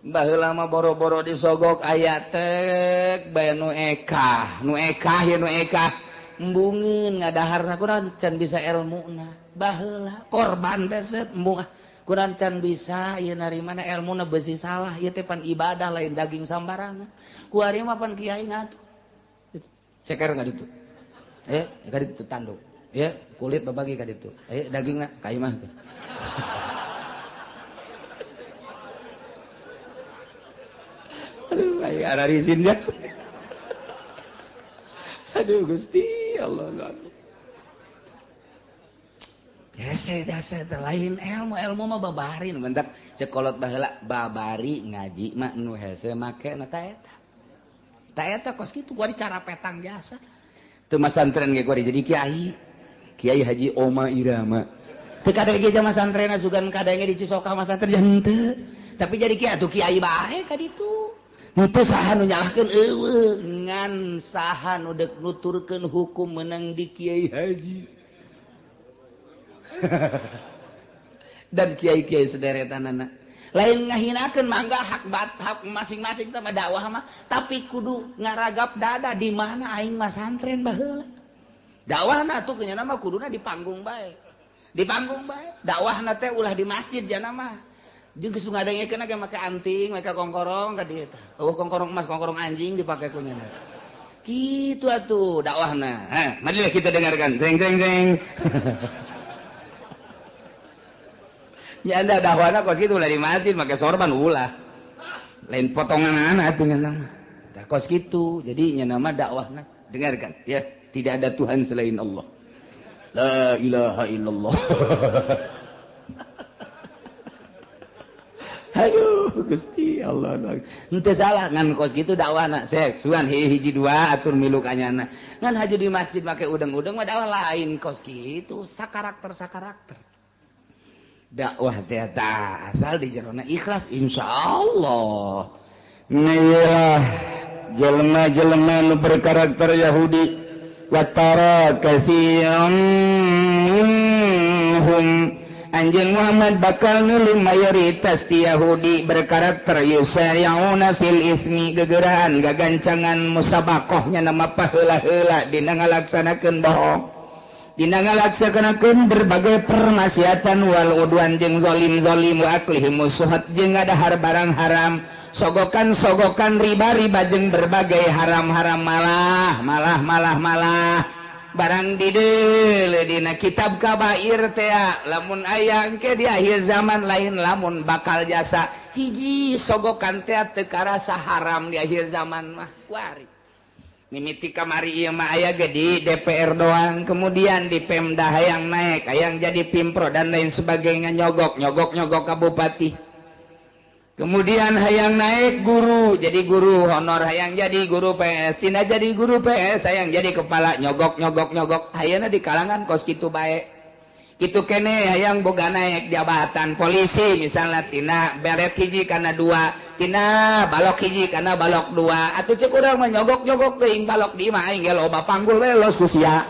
Baheula mah boro-boro disogok aya tek bae nu ekah, nu ekah ye nu ekah. Embungeun ngadaharna kurang can bisa elmuna. Baheula korban teh seut embung kurang can bisa ieu narimana elmuna beusi salah ieu teh pan ibadah lain daging sambarangan. Ku ari mah pan kiai ngatuh. Ceker ka ditu. Ka ditu tanduk. Ya, kulit babagi ka ditu. Dagingna ka imah. Aduh, aya ararisin jas. Aduh Gusti Allah. Hese jasa lain ilmu ilmu mah babarin bentak cekolot baheula babari ngaji mah nu hese make na ta eta. Ta eta kos kitu kuari cara petang jasa. Teu masantren ge kuari jadi kiai. Kiai Haji Oma Irama. Teu kadenge ge masantrenna sugan kadenge di Cisoka masantren henteu. Tapi jadi kiai atuh kiai bae ka ditu. Henteu saha nu nyalahkeun eueuh ngan saha nu deuk nuturkeun hukum meunang di Kiai Haji. Dan kiai-kiai sederetanana. Lain ngahinakeun mangga hak hak masing-masing teh dakwah mah, tapi kudu ngaragap dada di mana aing mah santren baheula. Dakwahna atuh nya mah kuduna di panggung bae. Di panggung bae. Dakwahna teh ulah di masjid jana mah. Jeung geus ngadengekeun ge make anting, make kongkorong ka dieu tah. Eueuh kongkorong emas, kongkorong anjing dipake ku nya. Kitu atuh dakwahna. Heh, marilah kita dengarkan. Jeng jeng jeng. Ya anda dakwahna kos kitu ulah di masjid make sorban ulah. Lain potongan anak atuh nya mah. Tah kos kitu. Jadi nya nama dakwahna dengarkan ya, tidak ada Tuhan selain Allah. La ilaha illallah. Aduh Gusti Allah. Henteu salah ngan kos kitu dakwahna. Sek sugan hiji dua atur milu ka nyana. Ngan haju di masjid make udeng-udeng mah dakwah lain kos kitu, sakarakter-sakarakter. Dakwah teh asal di jerona ikhlas insyaallah. Nah, jelema-jelema nu berkarakter Yahudi watara katsiran minhum anjeun Muhammad bakal nulung mayoritas ti Yahudi berkarakter yusari'una fil ismi gegeraan gagancangan musabaqahnya nama paheula-heula dina ngalaksanakeun bohong dina ngalaksanakeun berbagai permaksiatan wal udwan jeung zalim-zalim wa aklihim suhat jeung ngadahar barang haram sogokan-sogokan riba-riba jeung berbagai haram-haram malah malah malah malah barang dideule dina kitab kabair teh lamun aya engke di akhir zaman lain lamun bakal jasa hiji sogokan teh teu karasa haram di akhir zaman mah kuari mimiti kamari ieu mah aya ge di DPR doang kemudian di Pemda hayang naik hayang jadi Pimpro dan lain sebagainya nyogok nyogok nyogok ka bupati kemudian hayang naik guru jadi guru honor hayang jadi guru PS tina jadi guru PS hayang jadi kepala nyogok nyogok nyogok hayana di kalangan kos kitu bae kitu kene hayang boga naik jabatan polisi misalnya tina beret hiji kana dua tina balok hiji kana balok dua atuh cek urang mah nyogok-nyogok teuing balok di imah aing ge loba panggul we los ku sia.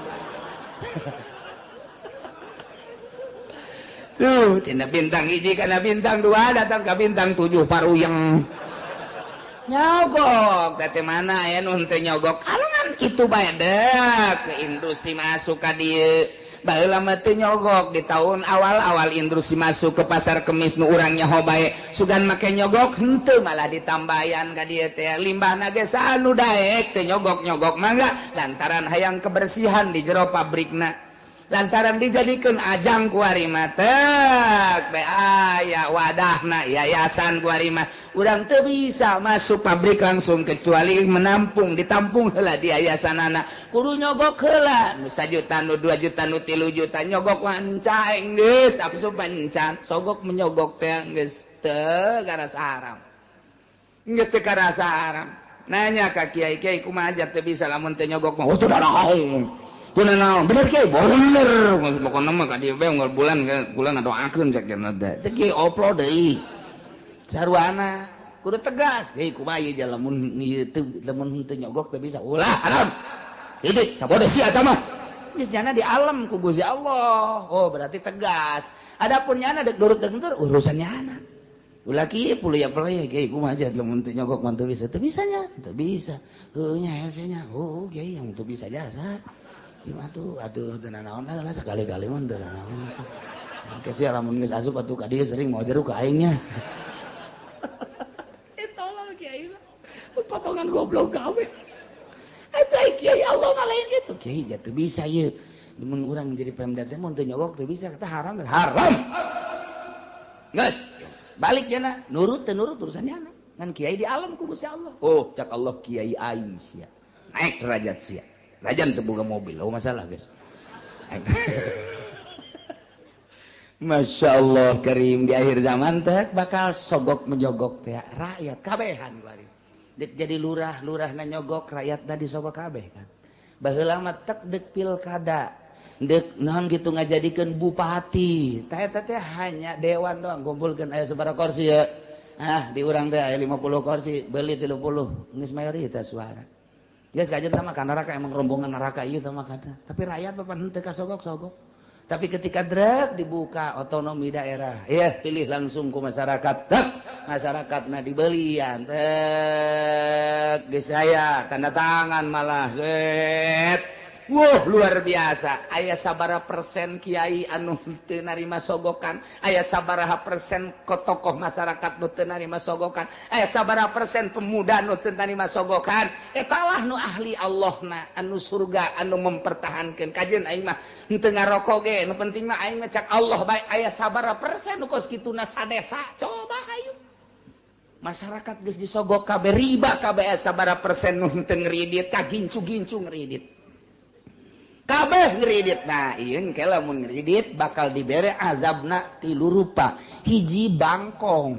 Tuh tina bintang hiji kana bintang dua datang ka bintang 7 paruyeng nyogok teh mana aya nu henteu nyogok kalangan kitu bae deuk ke industri masuk ka dieu. Baheula mah teu nyogok di tahun awal-awal industri masuk ke pasar kemis nu urang nyaho bae sugan make nyogok henteu malah ditambayan ka dieu teh limbahna ge saha nu daek teu nyogok-nyogok mangga lantaran hayang kebersihan di jero pabrikna lantaran dijadikeun ajang kuari mah tek bae aya wadahna yayasan kuari mah urang teu bisa masuk pabrik langsung kecuali menampung ditampung heula di yayasanana kudu nyogok heula nu 1 juta nu 2 juta nu 3 juta nyogok wanca geus asup encan sogok menyogok teh geus teu karasa haram geus teu karasa haram nanya ka kiai-kiai kumaha aja teu bisa lamun teu nyogok mah oh teu naon kunaon bener kiai bener pokona mah ka dieu bae unggal bulan bulan ngadoakeun cek dina teh teh kiai oplo deui sarwana kudu tegas kiai kumaha ieu lamun ieu teu lamun teu nyogok teu bisa ulah haram titik sabodo sia eta mah geus nyana di alam ku Gusti Allah oh berarti tegas adapun nyana deuk nurut deuk henteu urusan nyana ulah kieu puluh ya pelaya kiai kumaha aja lamun teu nyogok mah teu bisa teu bisa nya teu bisa heuh nya hese nya oh kiai yang teu bisa jasa cuma tuh atuh teu nanaon lah sekali-kali mah teu nanaon. Engke sia lamun geus asup atuh ka dieu sering mau jeruk ka aing nya. Eh tolol kiai mah. Potongan goblok gawe. Eta kiai Allah mah lain kitu. Kiai ja teu bisa ieu. Mun urang jadi Pemda teh mun teu nyogok teu bisa kata haram haram. Geus balik jana nurut teu nurut urusan nyana. Ngan kiai di alam ku Gusti Allah. Oh cak Allah kiai aing sia. Naik derajat sia. Rajan teu boga mobil, oh masalah guys. Masya Allah karim di akhir zaman teh bakal sogok menyogok teh rakyat kabehan kuari. Dek jadi lurah, lurahna nyogok rakyatna disogok kabeh kan. Baheula mah tek dek pilkada, dek naon kitu ngajadikeun bupati. Tah eta teh hanya dewan doang kumpulkeun aya sabaraha kursi ya. Ah di urang teh aya 50 kursi beli 30 geus mayoritas suara. Geus kajen tah mah ka neraka emang rombongan neraka ieu tah mah kata. Tapi rakyat papan henteu kasogok-sogok. Tapi ketika drek dibuka otonomi daerah, ya pilih langsung ku masyarakat. Tek masyarakatna dibelian. Tek geus aya tanda tangan malah set. Wuh luar biasa. Aya sabaraha persen kiai anu teu narima sogokan, aya sabaraha persen tokoh masyarakat nu teu narima sogokan, aya sabaraha persen pemuda nu teu narima sogokan. Eta lah nu ahli Allahna anu surga anu mempertahankeun. Kajeun aing mah henteu ngarokok ge, nu penting mah aing mah cak Allah bae. Aya sabaraha persen nu kos kituna sadesa. Coba hayu. Masyarakat geus disogok kabeh riba kabeh aya sabaraha persen nu henteu ngridit, kagincu-gincu ngridit. Kabeh ngridit. Nah ieu engke lamun ngridit bakal dibere azabna tilu rupa. Hiji bangkong,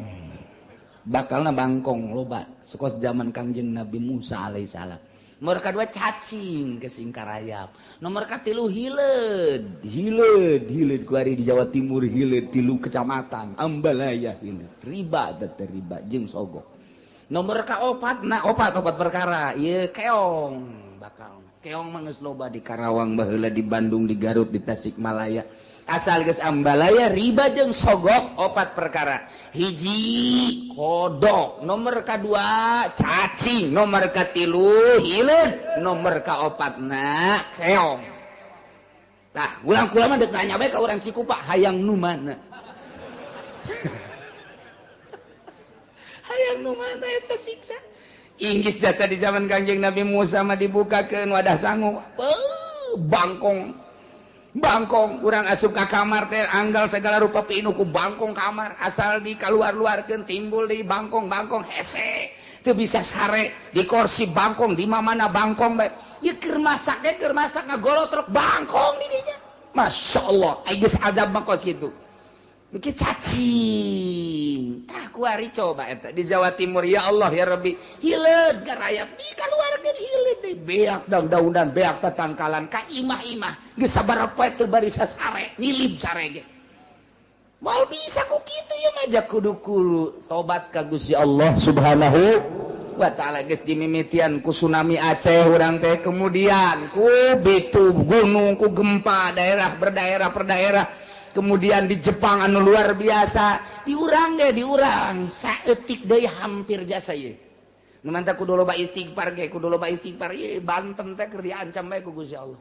bakalna bangkong loba sekos zaman Kangjeng Nabi Musa alaihissalam. Nomor kadua cacing ke singkarayap. Nomor katilu hileud, hileud, hileud ku ari di Jawa Timur hileud tilu kecamatan Ambalaya hileud. Riba teh riba jeung sogok. Nomor kaopat, nah opat perkara ieu keong bakal. Keong mah geus loba di Karawang baheula, di Bandung, di Garut, di Tasikmalaya. Asal geus ambalaya riba jeung sogok opat perkara. Hiji kodok, nomor kadua cacing, nomor katilu hileud, nomor kaopatna keong. Tah, ulang kula mah deuk nanya bae ka urang Cikupa, hayang nu mana? Hayang nu mana eta siksa? Inggris jasa di zaman Kangjeng Nabi Musa mah dibukakeun wadah sangu. Bangkong. Bangkong urang asup ka kamar teh anggal segala rupa pinuh ku bangkong kamar, asal dikaluar-luarkeun timbul di bangkong-bangkong hese. Teu bisa sare di kursi bangkong di mana bangkong bae. Ieu keur masak ge keur masak ngagolotrok bangkong di dinya. Masyaallah, ai geus azab mah kos kitu. Engke cacing. Tah kuari coba eta di Jawa Timur ya Allah ya Rabbi. Hileud garayap dikaluarkeun hileud deui beak daun-daunan beak tatangkalan ka imah-imah geus sabaraha poe teu barisa sare nyilib sare ge. Moal bisa ku kitu ieu mah ja kudu kulu tobat ka Gusti Allah Subhanahu wa taala. Geus dimimitian ku tsunami Aceh urang teh, kemudian ku bitu gunung ku gempa daerah berdaerah per daerah. Kemudian di Jepang anu luar biasa, diurang deh diurang saeutik deui hampir jasa ieu. Nu mantap kudu loba istighfar ge, kudu loba istighfar ieu Banten teh keur diancam bae ku Gusti Allah.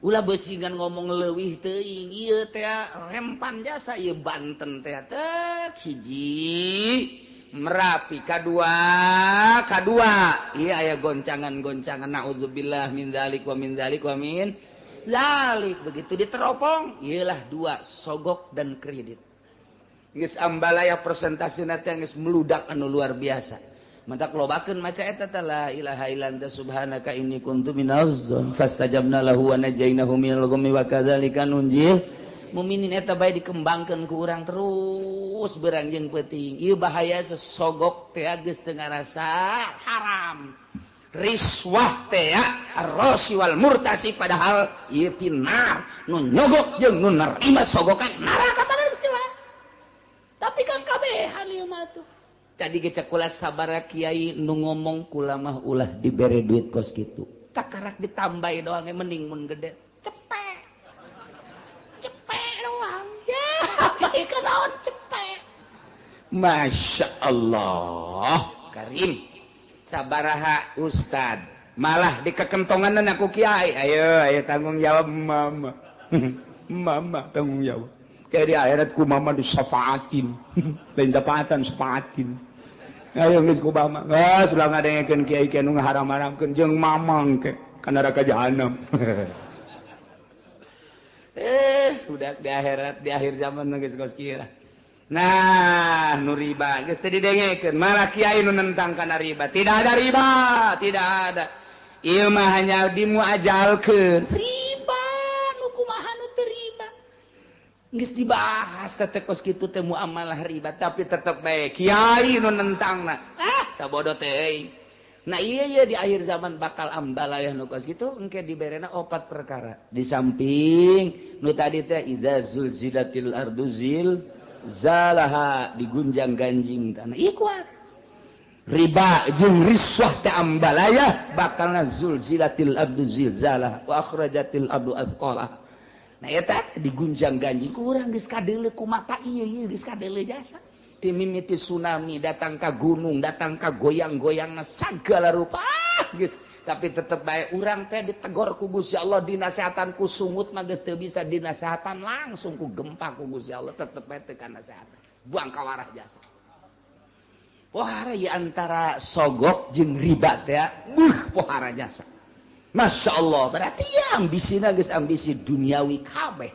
Ulah beusingan ngomong leuwih teuing ieu teh rempan jasa ieu Banten teh teh hiji Merapi kadua ieu aya goncangan-goncangan naudzubillah min dzalik wa min dzalik wa min zalik. Begitu diteropong iyalah dua sogok dan kredit. Geus ambalaya persentasena teh geus meludak anu luar biasa. Mantak lobakeun maca eta teh la ilaha illa anta subhanaka inni kuntu minaz zalimin fastajabna lahu wa najainahu minal ghammi wa kadzalika nunjil muminin. Eta bae dikembangkeun ku urang terus berang jeung peuting. Ieu bahaya sesogok teh geus teu ngarasa haram. Riswah teh ar-rasi wal murtasi, padahal ieu pinar nu nyogok jeung nu nerima sogokan neraka padahal geus jelas. Tapi kan kabehan ieu mah tuh. Tadi ge cek kula sabaraha kiai nu ngomong kula mah ulah dibere duit kos kitu. Takarak ditambahi doang ge mending mun gede. Cepek. Cepek doang. Ya, bae naon cepek. Masya Allah, Karim. Sabaraha ustad malah dikekentongan aku kiai, ayo ayo tanggung jawab mama. Mama tanggung jawab kayak di akhirat ku mama disafaatin lain syafaatan safaatin. Ayo geus ku mama geus ulah ngadengekeun kiai kiai nu ngaharam-haramkeun jeung mamang ke ka neraka jahanam. Udah di akhirat di akhir zaman geus kos kieu. Nah, nu riba geus teu didengekeun, malah kiai nu nentang kana riba. Tidak ada riba, tidak ada. Ieu mah hanya dimuajalkeun. Riba nu kumaha nu teu riba. Geus dibahas teh kos kitu teh muamalah riba, tapi tetep bae kiai nu nentangna. Ah, sabodo teh euy. Nah, iya iya di akhir zaman bakal ambalayah nu kos kitu engke diberena opat perkara. Di samping nu tadi teh iza zulzilatil ardu zil zalaha digunjang ganjing tanah ieu kuat riba jeung riswah teh ambalaya bakalna zulzilatil abdu zilzalah wa akhrajatil abdu athqalah. Nah eta digunjang ganjing ku urang geus kadeuleu ku mata ieu ieu geus kadeuleu jasa ti mimiti tsunami datang ka gunung datang ka goyang-goyangna sagala rupa geus tapi tetep bae urang teh ditegor ku Gusti Allah dinasehatan ku sungut mah geus teu bisa dinasehatan langsung ku gempa ku Gusti Allah tetep bae teu kanasehatan buang kawarah jasa. Pohara ya antara sogok jeung riba teh buh pohara jasa. Masya Allah berarti ya ambisina geus ambisi duniawi kabeh.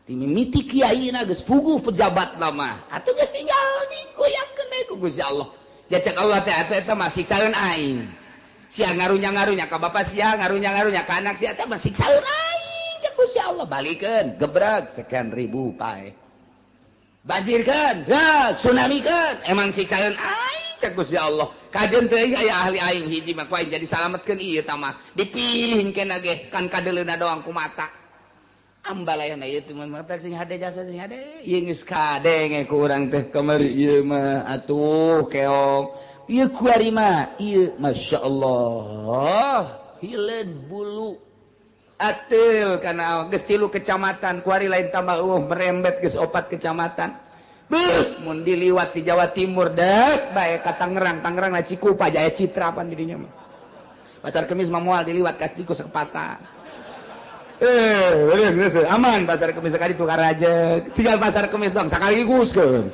Ti mimiti kiaina geus puguh pejabat mah atuh geus tinggal digoyangkeun bae ku Gusti Allah. Jacek Allah teh atuh eta mah siksaeun aing. Sia ngarunya-ngarunya ka bapa sia ngarunya-ngarunya ka anak sia teh mah siksaeun aing cek Gusti Allah balikeun gebreg sekian ribu pae. Banjirkan, tsunami kan, emang siksaeun aing cek Gusti Allah. Kajeun teuing aya ahli aing hiji mah ku aing jadi salametkeun ieu tah mah. Dipilih keneh ge kan kadeuleuna doang ku mata. Ambalayana ieu teh mah sing hade jasa sing hade. Ieu geus kadenge ku urang teh kamari ieu mah atuh keong. Ieu kuari mah ieu masyaallah hileun bulu. Atil karena geus 3 kecamatan kuari lain tambah merembet geus 4 kecamatan. Beuh mun diliwat di Jawa Timur dek bae ka Tangerang, Tangerang na Cikupa Jaya Citra pan di dinya mah. Pasar Kemis mah moal diliwat ka Ciku Sekepata. Geus aman Pasar Kemis sekali tukar aja. Tinggal Pasar Kemis doang sakaligus ke.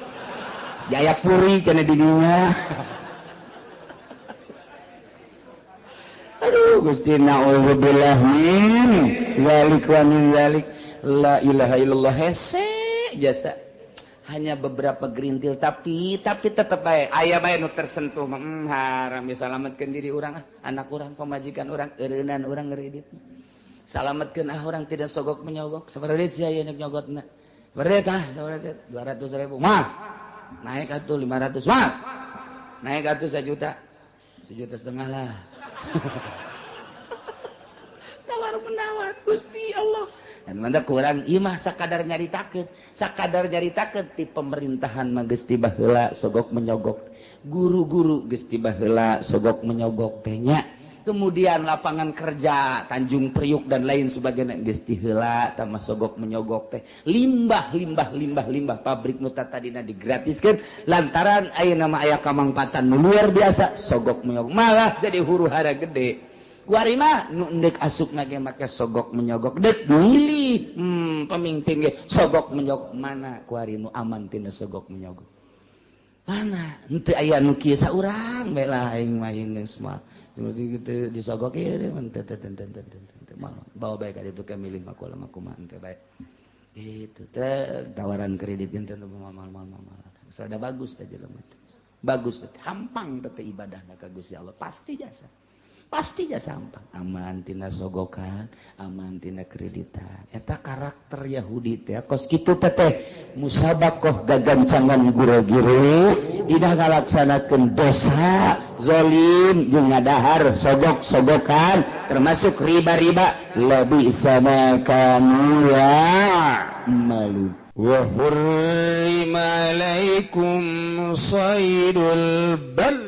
Jayapuri cenah di dinya. Aduh Gusti na'udzubillah min zalik wa min zalik la ilaha illallah hese jasa hanya beberapa gerintil tapi tetep bae aya bae nu tersentuh haram salametkeun diri urang ah anak urang pamajikan urang eureunnan urang ngeuridit salametkeun ah urang tidak sogok menyogok sabaraha duit sia ieu nyogotna sabaraha ah sabaraha 200.000 mah naik atuh 500 mah naik atuh 1 juta 1,5 juta lah. Tawar menawar Gusti Allah. Dan mantap kurang ieu mah sakadar nyaritakeun, sakadar nyaritakeun ti pemerintahan mah geus ti baheula sogok menyogok. Guru-guru geus ti baheula sogok menyogok teh nya. Kemudian lapangan kerja Tanjung Priuk dan lain sebagainya geus ti heula tah mah sogok menyogok teh. Limbah limbah limbah limbah pabrik nu tadina digratiskeun lantaran ayeuna mah aya kamangpatan nu luar biasa sogok menyogok malah jadi huru hara gede. Kuari mah nu endek asupna ge make sogok menyogok dek milih pemimpin ge sogok menyogok mana kuari nu aman tina sogok menyogok. Mana henteu aya nu kieu saurang bae lah aing mah geus mah. Mesti gitu disogok ieu teu teu teu teu bawa bae ka ditu ke milih mah kula mah kumaha teh bae. Itu teh tawaran kredit teh mal mal mal. Sada bagus teh jelema teh. Bagus teh hampang teh ibadahna ka Gusti Allah pasti jasa. Pasti jasa hampang. Aman tina sogokan, aman tina kreditan. Eta karakter Yahudi teh kos kitu teh teh musabakoh gagancangan gure-gure dina ngalaksanakeun dosa zolim jeung ngadahar sogok-sogokan termasuk riba-riba lebih sama kamu ya malu. Wa hurrima alaikum saydul barr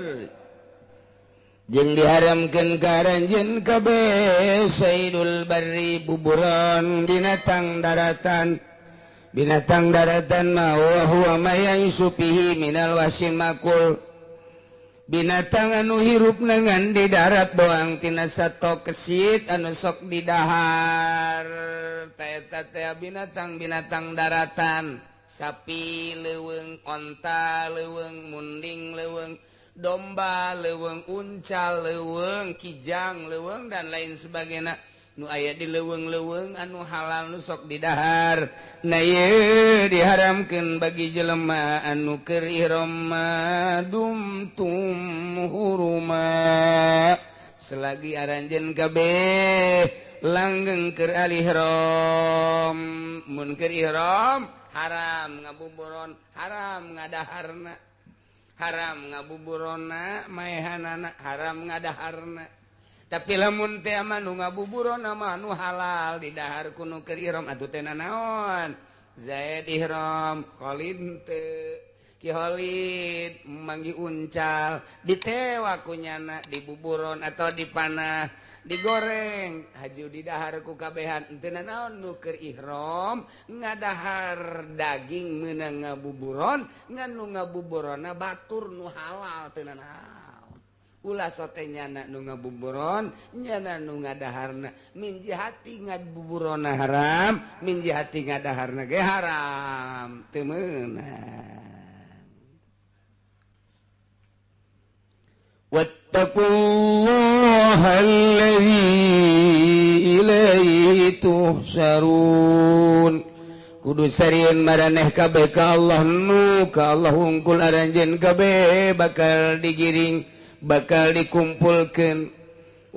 jeung diharamkeun ka aranjeun kabeh saydul barri buburon binatang daratan. Binatang daratan ma wa huwa ma ya'isu fihi minal wahsil makul. Binatang anu hirup ngan di darat doang tina sato kesit anu sok didahar. Eta teh binatang-binatang daratan, sapi leuweung, onta leuweung, munding leuweung, domba leuweung, unca leuweung, kijang leuweung dan lain sebagainya. Nu aya di leuweung-leuweung anu halal nu sok didahar. Nah ieu diharamkeun bagi jelema anu keur ihram dumtum huruma. Selagi aranjeun kabeh langgeng keur alihram. Mun keur ihram haram ngabuburon, haram ngadaharna. Haram ngabuburona maehanana, haram ngadaharna. Tapi lamun teh mah nu ngabuburona mah nu halal didahar ku nu keur ihram atuh teh nanaon. Zaid ihram, Khalid teu. Ki Khalid manggi uncal, ditewa ku nyana dibuburon atau dipanah, digoreng, haju didahar ku kabehan. Teu nanaon nu keur ihram ngadahar daging meunang ngabuburon, ngan nu ngabuburonna batur nu halal teu nanaon. Ulah sote nyana nu ngabuburon, nyana nu ngadaharna. Min jihati ngabuburonna haram, min jihati ngadaharna ge haram, teu meunang. Wattaqullaha allazi ilaihi tuhsyarun. Kudu sarieun maraneh kabeh ka Allah nu ka Allah hungkul aranjeun kabeh bakal digiring, bakal dikumpulkeun.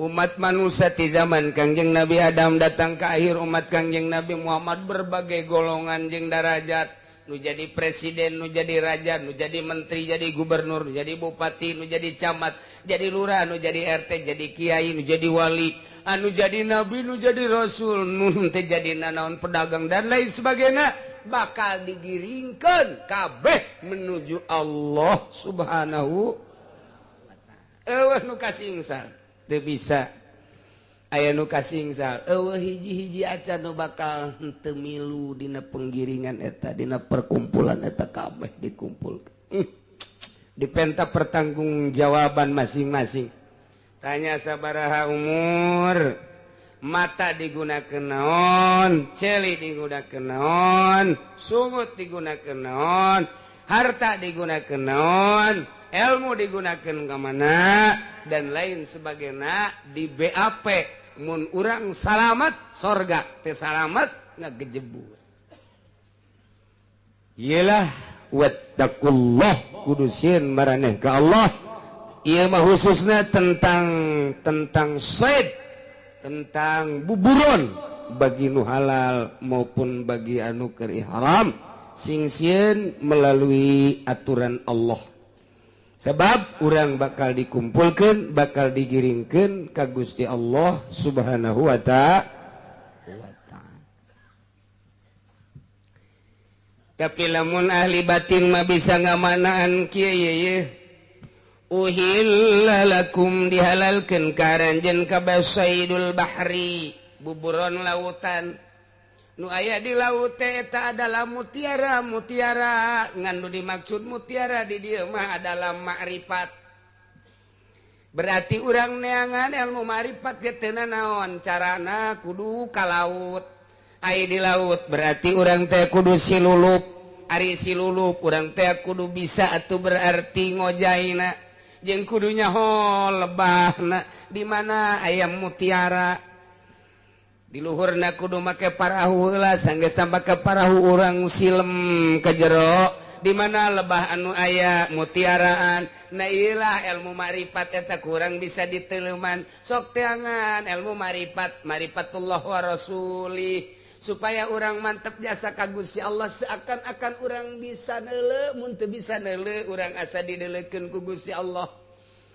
Umat manusia di zaman Kangjeng Nabi Adam datang ke akhir umat Kangjeng Nabi Muhammad berbagai golongan jeung darajat, nu jadi presiden, nu jadi raja, nu jadi menteri, jadi gubernur, nu jadi bupati, nu jadi camat, jadi lurah, nu jadi RT, jadi kiai, nu jadi wali, anu jadi nabi, nu jadi rasul, nu teu jadi nanaon pedagang dan lain sebagainya, bakal digiringkeun kabeh menuju Allah Subhanahu wa ta'ala. Eueuh nu kasingsal teu bisa, aya nu kasingsal eueuh hiji-hiji acan nu bakal henteu milu dina penggiringan eta, dina perkumpulan eta kabeh dikumpulkeun. Dipenta pertanggungjawaban masing-masing. Tanya sabaraha umur, mata digunakeun naon, celi digunakeun naon, sungut digunakeun naon, harta digunakeun naon, ilmu digunakan ke mana dan lain sebagainya. Di BAP mun urang salamat sorga, teu salamat ngagejebur. Iyalah wattaqullah, kudu sieun maraneh ka Allah. Ieu mah khususna tentang said, tentang buburon bagi nu halal maupun bagi anu keur ihram, sing sieun melalui aturan Allah. Sebab urang bakal dikumpulkan, bakal digiringkan ka Gusti Allah Subhanahu wa ta'ala. Tapi lamun ahli batin mah bisa ngamanaan kieu ye. Uhilla lakum, dihalalkeun ka aranjeun kabeh saidul bahri, buburon lautan. Nu aya di laut teh eta adalah mutiara-mutiara, ngan nu dimaksud mutiara di dieu mah adalah makrifat. Berarti urang neangan ilmu makrifat ge teu nanaon, carana kudu ka laut. Ai di laut berarti urang teh kudu silulup. Ari silulup urang teh kudu bisa atuh berarti ngojaina jeung kudu nyaho lebahna di mana aya mutiara. Di luhurna kudu make parahu heula, sanggeus make parahu urang silem ke jero di mana lebah anu aya mutiaraan. Nah iyalah ilmu makrifat eta kurang bisa diteleuman. Sok teangan ilmu makrifat, marifatullah wa rasuli, supaya urang mantep jasa ka Gusti Allah, seakan-akan urang bisa neuleu, mun teu bisa neuleu urang asa dideuleukeun ku Gusti Allah.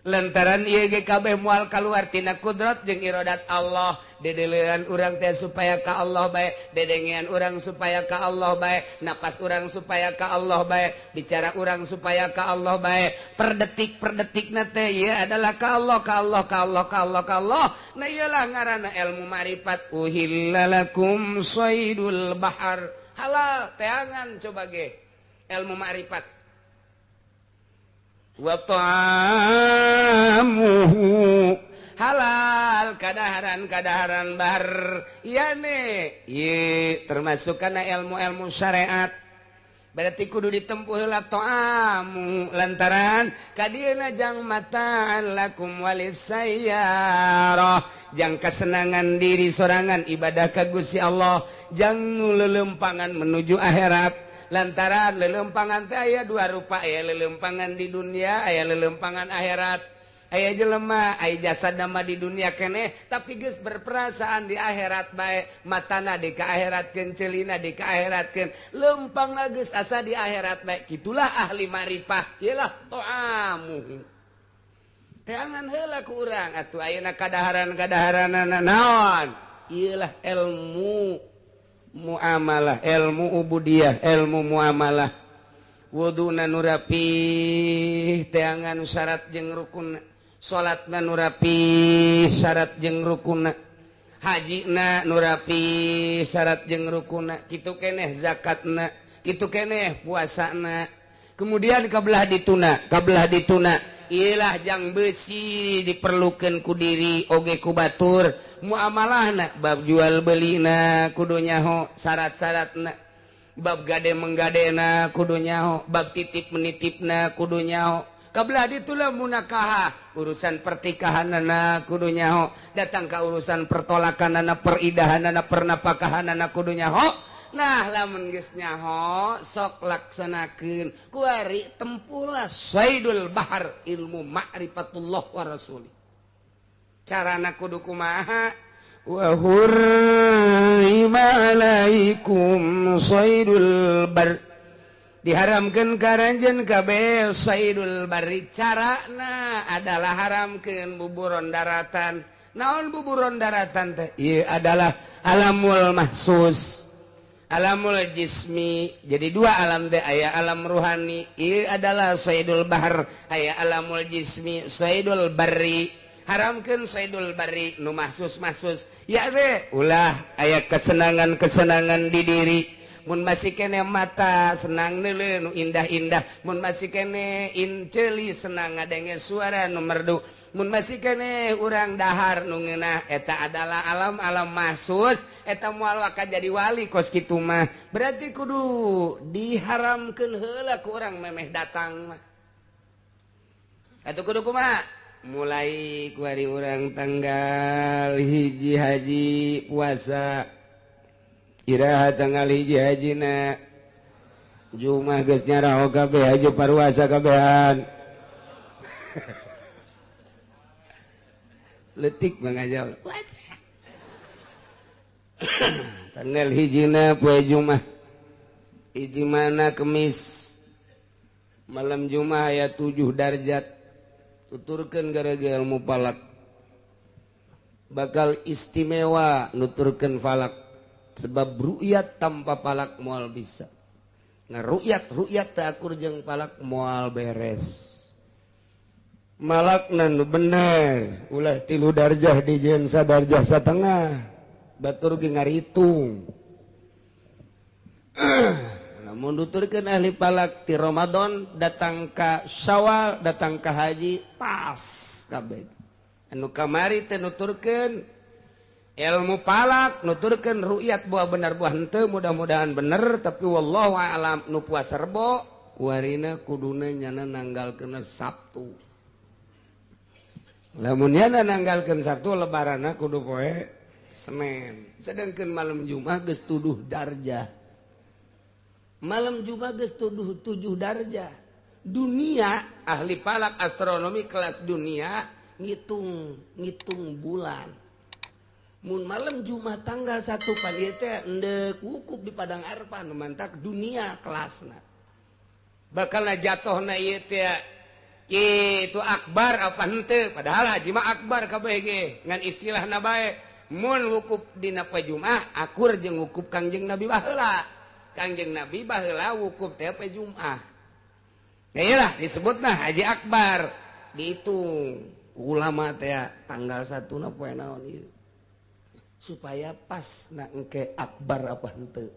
Lantaran ieu ge kabeh moal kaluar tina kudrat jeung iradat Allah. Dedelean urang teh supaya ka Allah bae, dedengean urang supaya ka Allah bae, napas urang supaya ka Allah bae, bicara urang supaya ka Allah bae, per detik per detikna teh ieu adalah ka Allah, ka Allah, ka Allah, ka Allah, ka Allah. Nah ieulah ngaranna ilmu makrifat. Uhilla lakum saydul bahar, halal teangan coba ge ilmu makrifat. Wa ta'amuhu halal kadaharan-kadaharan bar yane ye termasuk kana ilmu-ilmu syariat. Berarti kudu ditempuh heula ta'amu, lantaran kadieuna jang mataan lakum walisayyarah, jang kesenangan diri sorangan ibadah ka Gusti Allah, jang nu lelempangan menuju akhirat. Lantaran lelempangan teh aya dua rupa, aya lelempangan di dunia, aya lelempangan akhirat. Aya jelema, aya jasad nama di dunia keneh, tapi geus berperasaan di akhirat bae, matana di ka akhiratkeun, celina di ka akhiratkeun, lempangna geus asa di akhirat bae. Kitulah ahli marifah, ieulah to'amu. Teangan heula ku urang atuh ayeuna kadaharan-kadaharanana naon? Ieulah ilmu muamalah, ilmu ubudiyah, ilmu muamalah. Wuduna nu rapih teangan syarat jeung rukun, salatna nu rapih syarat jeung rukunna, hajina nu rapih syarat jeung rukunna, kitu keneh zakatna, kitu keneh puasana. Kemudian kabelah dituna, kabelah dituna ilah jang besi diperlukan ku diri oge ku batur muamalahna, bab jual belina kudu nyaho syarat-syaratna, bab gade menggadena kudu nyaho, bab titip menitipna kudu nyaho. Kabelah ditulah munakaha, urusan pertikahanana kudu nyaho, datang ka urusan pertolakanana, peridahanana, pernapakahanana kudu nyaho. Nah lamun geus nyaho sok laksanakeun kuari tempulah saidul bahar ilmu ma'rifatullah wa rasuli. Carana kudu kumaha? Wa hurrima alaikum saidul bar, diharamkeun ka aranjeun kabeh saidul barri. Carana adalah haramkeun buburon daratan. Naon buburon daratan teh? Ieu adalah alamul mahsus, alamul jismi. Jadi dua alam teh, aya alam ruhani ieu adalah saidul bahar, aya alamul jismi saidul barri. Haramkeun saidul barri nu mahsus-mahsus ya teh ulah aya kesenangan-kesenangan di diri. Mun masih kene mata senang neuleuh nu indah-indah, mun masih kene inceuli senang ngadenge suara nu merdu, mun masih kene urang dahar nu ngeunah, eta adalah alam-alam mahsus. Eta moal waka jadi wali kos kitu mah. Berarti kudu diharamkeun heula ku urang memeh datang mah. Atuh kudu kumaha? Mulai ku hari urang tanggal 1 haji puasa, iraha tanggal 1 hajina Jumat geus nyaraho kabeh haji paruasa kabehan. Letik mangajal. Tanggal 1 poe Jumat, hiji mana Kemis, malam Jumat aya 7 darjat. Tuturkeun gara-gara ilmu falak bakal istimewa nuturkeun falak, sebab ru'yat tanpa falak moal bisa. Nah ru'yat ru'yat teu akur jeung falak moal beres. Malakna nu bener ulah 3 darjah dijieun sadarjah satengah, batur ge ngaritung. Namun nuturkeun ahli falak ti Ramadan datang ka Syawal datang ka haji pas kabeh. Anu kamari teh nuturkeun ilmu falak, nuturkeun ru'yat buah bener buah henteu, mudah-mudahan bener tapi wallahu a'lam. Nu puasa Rebo kuarina kuduna nyana nanggalkeun Sabtu. Lamun nyana nanggalkeun Sabtu lebaranna kudu poe Senin. Sedangkan malam Jumat geus tuduh darjah. Malam Jumat geus tuduh 7 darjah. Dunia ahli falak astronomi kelas dunia ngitung ngitung bulan. Mun malam Jumat tanggal 1 pan ieu teh endek wukuf di Padang Arfah nu mantak dunia kelasna. Bakalna jatohna ieu teh itu akbar apa henteu, padahal haji mah akbar kabeh ge ngan istilahna bae. Mun wukuf dina poe Jumat akur jeung wukuf Kangjeng Nabi baheula. Kangjeng Nabi baheula wukuf teh poe Jumat. Ya iyalah disebutna haji akbar. Dihitung ku ulama teh tanggal 1 na poe naon ieu, supaya pas na engke akbar apa henteu.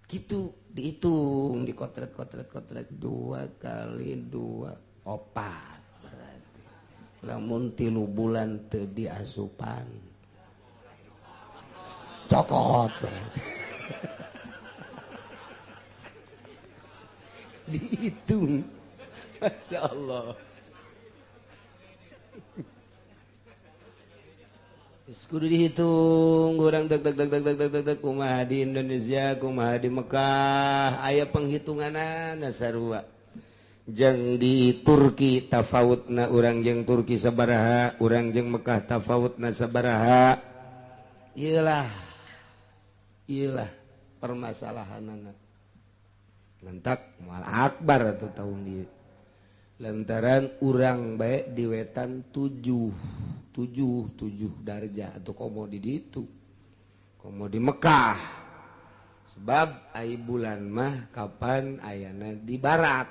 Gitu dihitung dikotret-kotret-kotret 2 kali 2 4 berarti. Lamun 3 bulan teu diasupan cokot berarti. Dihitung, Masya Allah. Kudu dihitung urang deg deg deg deg deg deg deg kumaha di Indonesia, kumaha di Mekah, aya penghitunganana sarua. Jeung di Turki tafawutna urang jeung Turki sabaraha, urang jeung Mekah tafawutna sabaraha. Iyalah, iyalah permasalahanana. Lantak moal akbar atuh tahun ieu. Lantaran urang bae di wetan 7 darjah atau komo di ditu, komo di Mekah. Sebab ai bulan mah kapan ayana di barat,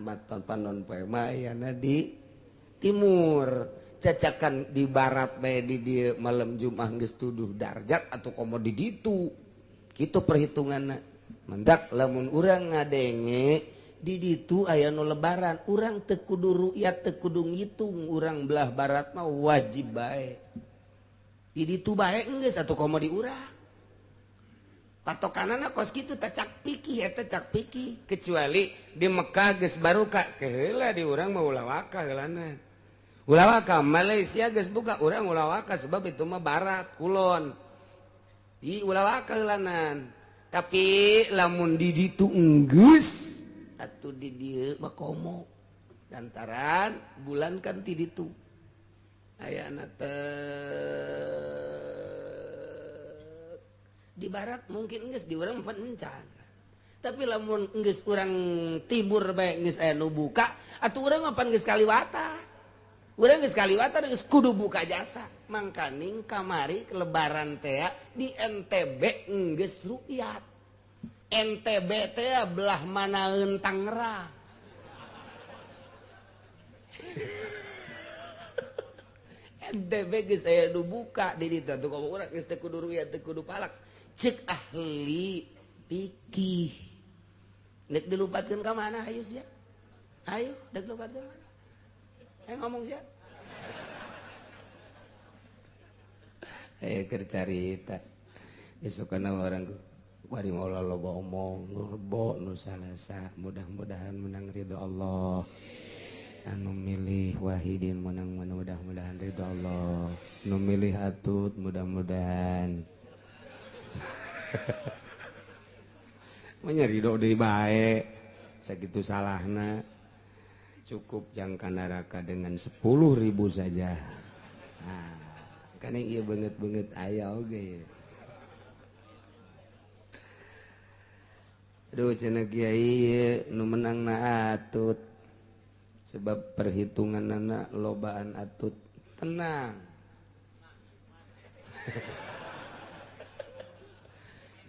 maton panon poe mah ayana di timur. Cacakan di barat bae di dieu malam Jumat geus tuduh darjat atau komo di ditu. Kitu perhitunganna. Mendak lamun urang ngadenge di ditu aya nu lebaran, urang teu kudu ru'yat, teu kudu ngitung, urang belah barat mah wajib bae. Di ditu bae geus atuh komo di urang. Patokanana kos kitu teh cak pikih eta cak pikih, kecuali di Mekah geus baruka keheula di urang mah ulah waka heulana. Ulah waka Malaysia geus buka urang ulah waka sebab itu mah barat kulon. Ih ulah waka heulanan. Tapi lamun di ditu enggeus atuh di dieu mah komo. Lantaran bulan kan ti ditu. Ayana teh di barat mungkin geus di urang encan. Tapi lamun geus urang timur bae geus aya nu buka, atuh urang mah pan geus kaliwatan. Urang geus kaliwatan geus kudu buka jasa. Mangkaning kamari lebaran teh di NTB geus rukyat. NTB teh belah manaeun Tangerang. NTB geus aya nu buka di ditu atuh komo urang geus teu kudu rukyat, teu kudu palak. Cek ahli pikih nek dilupatkeun ka mana hayu sia? Ayo dek dilupatkeun mana? Ayo ngomong sia. Ayo keur carita. Geus pokona urang bari moal loba omong, nu rebo nu salasa, mudah-mudahan menang ridho Allah. Anu milih Wahidin menang mudah-mudahan ridho Allah. Nu milih Atut mudah-mudahan menyeri deui bae sakitu salahna cukup jangka neraka dengan 10.000 saja. Nah, kan ieu beungeut-beungeut aya oge. Aduh cenah kiai nu menangna Atut sebab perhitunganna lobaan Atut tenang.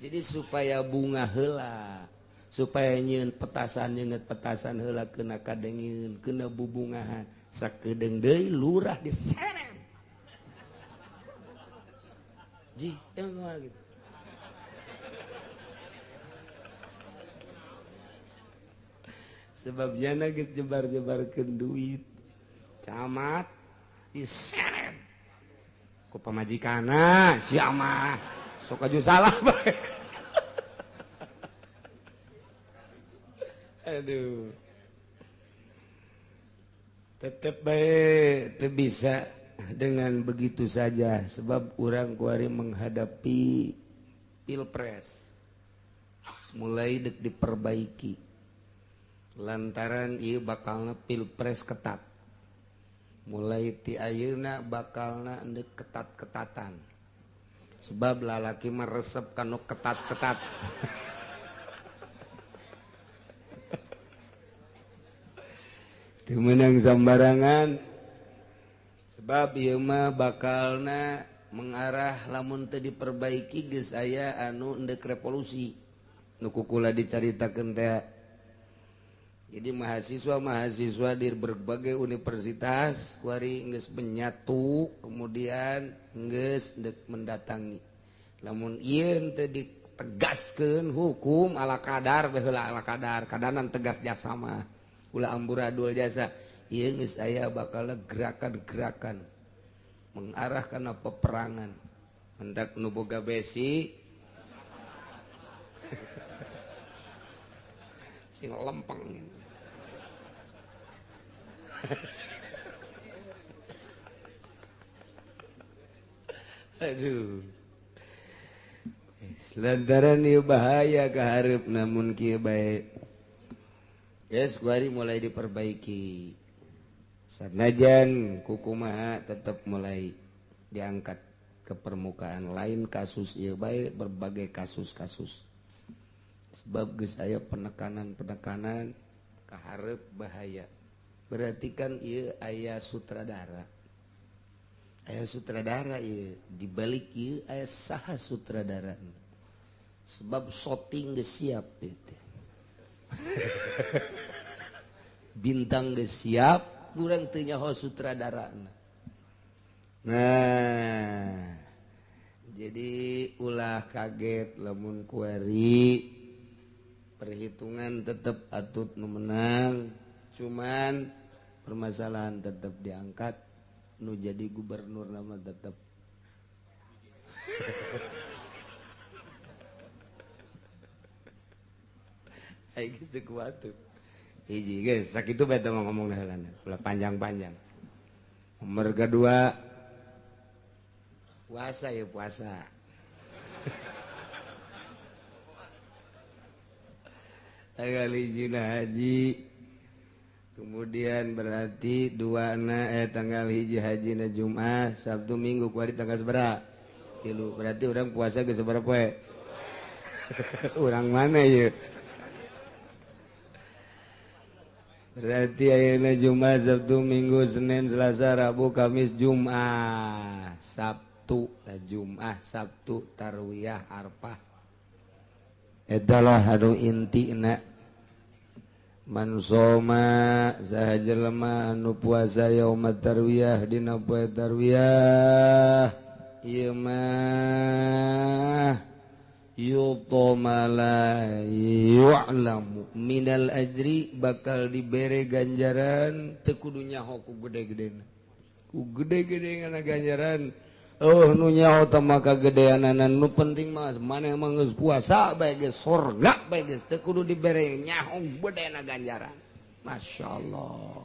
Jadi supaya bunga heula, supaya nyieun petasan nyeungeut petasan heula kena kadengeun, kena bubungahan, sakedeung deui lurah diseret. Ji, yang kumaha gitu. Sebab jana geus jebar-jebarkeun duit. Camat diseret. Ku pamajikanna sia mah sok aju salah bae. Aduh. Tetep bae teu bisa dengan begitu saja sebab urang kuari menghadapi pilpres. Mulai dek diperbaiki. Lantaran ieu bakalna pilpres ketat. Mulai ti ayeuna bakalna endek ketat-ketatan. Sebab lalaki mah resep kanu ketat-ketat. Teu meunang sambarangan. Sebab ieu mah bakalna mengarah lamun teu diperbaiki geus aya anu endek revolusi. Nu kukula dicaritakeun teh. Jadi mahasiswa-mahasiswa di berbagai universitas kuari geus menyatu kemudian geus dek mendatangi. Lamun ieu teu ditegaskeun hukum ala kadar baheula ala kadar, kadanan tegas jasa mah. Ulah amburadul jasa. Ieu geus aya bakal gerakan-gerakan mengarah kana peperangan. Hendak nu boga besi sing lempeng. Aduh. Lantaran ieu bahaya kaharep namun kieu bae. Geus kuari mulai diperbaiki. Sanajan kukumaha tetep mulai diangkat ke permukaan lain kasus ieu bae berbagai kasus-kasus. Sebab geus aya penekanan-penekanan kaharep bahaya. Berarti kan ieu aya sutradara. Aya sutradara ieu, di balik ieu aya saha sutradara. Sebab shooting geus siap teh. Bintang geus siap, urang teu nyaho sutradarana. Nah, jadi ulah kaget lamun kuari perhitungan tetap atut nu menang, cuman permasalahan tetap diangkat, nu jadi gubernur nama tetap. Ayo geus teu kuat tuh. Hiji geus sakitu bae teh ngomong heulana, ulah panjang-panjang. Nomor kedua puasa ya puasa. Tanggal hiji haji. Kemudian berarti dua na tanggal hiji haji na Jumat, Sabtu Minggu kuari tanggal sabaraha? 3. Berarti orang puasa geus sabaraha poe? Urang mana ieu? Berarti ayeuna Jumat, Sabtu, Minggu, Senin, Selasa, Rabu, Kamis, Jumat, Sabtu, Jumat, Sabtu, Tarwiyah, Arfah. Adalah anu intina. Man soma saha jelema anu puasa yauma tarwiyah dina poe tarwiyah ieu mah yutoma la yu'lamu minal ajri bakal dibere ganjaran teu kudu nyaho ku gede-gedena ku gede-gedena ganjaran. Oh nu nyaho teh maka gedeanana nu penting mah maneh mah geus puasa bae geus sorga bae geus teu kudu dibere nyaho gedena ganjaran. Masyaallah.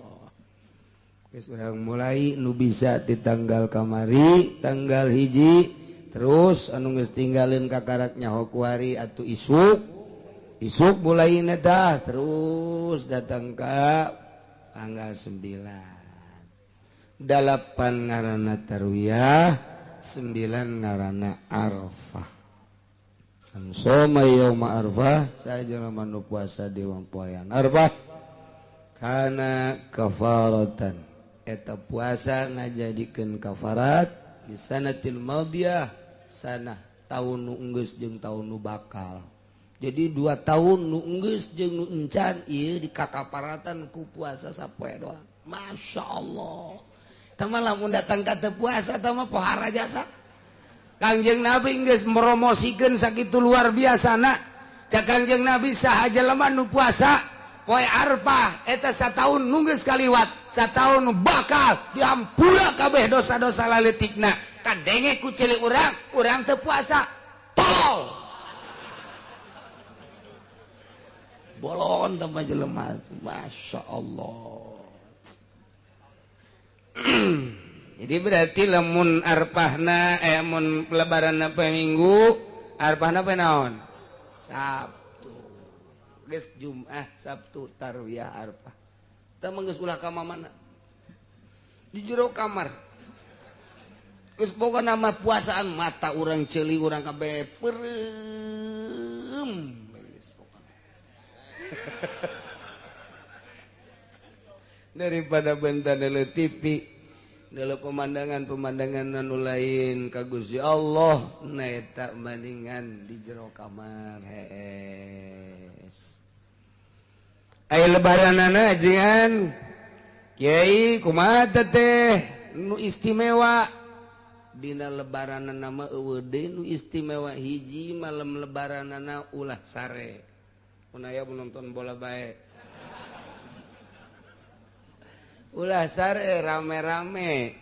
Geus urang mulai nu bisa di tanggal kamari tanggal hiji terus anu geus tinggalin kakarak nyaho kuari atuh isuk isuk mulai dah terus datang ka tanggal 9 8 ngaranna tarwiyah 9 ngaranna Arfah. Soma yauma Arfah sajelema nu puasa di poean Arfah kana kafaratan eta puasa ngajadikeun kafarat di sanatil madiyah sanah tahun nu enggeus jeung tahun nu bakal. Jadi 2 tahun nu enggeus jeung nu encan ieu dikakaparatan ku puasa sapoe doang. Masya Allah. Tama lamun datang ka teu puasa tama pohara jasa. Kangjeng Nabi geus promosikeun sakitu luar biasana. Cak Kangjeng Nabi saha jelema nu puasa poe Arfah eta sataun nu geus kaliwat, sataun nu bakal dihampura kabeh dosa-dosa laletikna. Kadenge ku cilik urang, urang teu puasa. Tolol. Bolon tambah jelema. Masya Allah. Jadi berarti lamun arpahna mun lebaranna poe Minggu, arpahna poe naon? Sabtu. Geus Jumat, Sabtu, Tarwiyah, Arfah. Tah mah geus ulah ka mana? Di jero kamar. Geus boga nama puasaan mata urang ceuli urang kabeh peureum. Geus pokona. Daripada benta dele TV dele pemandangan-pemandangan anu lain ka Gusti Allah na eta bandingan di jero kamar hees. Aya lebaranana ajengan kiai kumaha teh nu istimewa dina lebaranana mah eueuh deui nu istimewa hiji malam lebaranana ulah sare mun aya nonton bola bae ulah sare rame-rame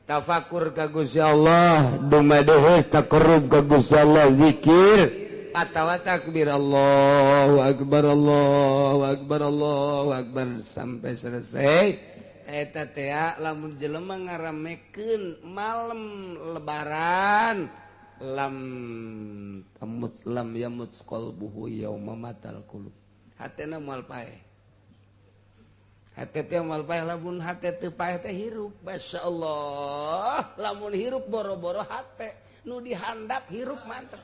tafakur ka Gusti Allah dumadeheus taqarrub ka Gusti Allah zikir atawa takbir Allahu akbar Allahu akbar Allahu akbar sampai selesai. Eta teh lamun jelema ngaramekeun malam lebaran lam tamut lam yamut qalbuhu yauma matal qulub hatena moal paeh. Hate teh moal paeh lamun hate teu paeh teh hirup. Masyaallah lamun hirup boro-boro hate nu dihandap hirup mantep.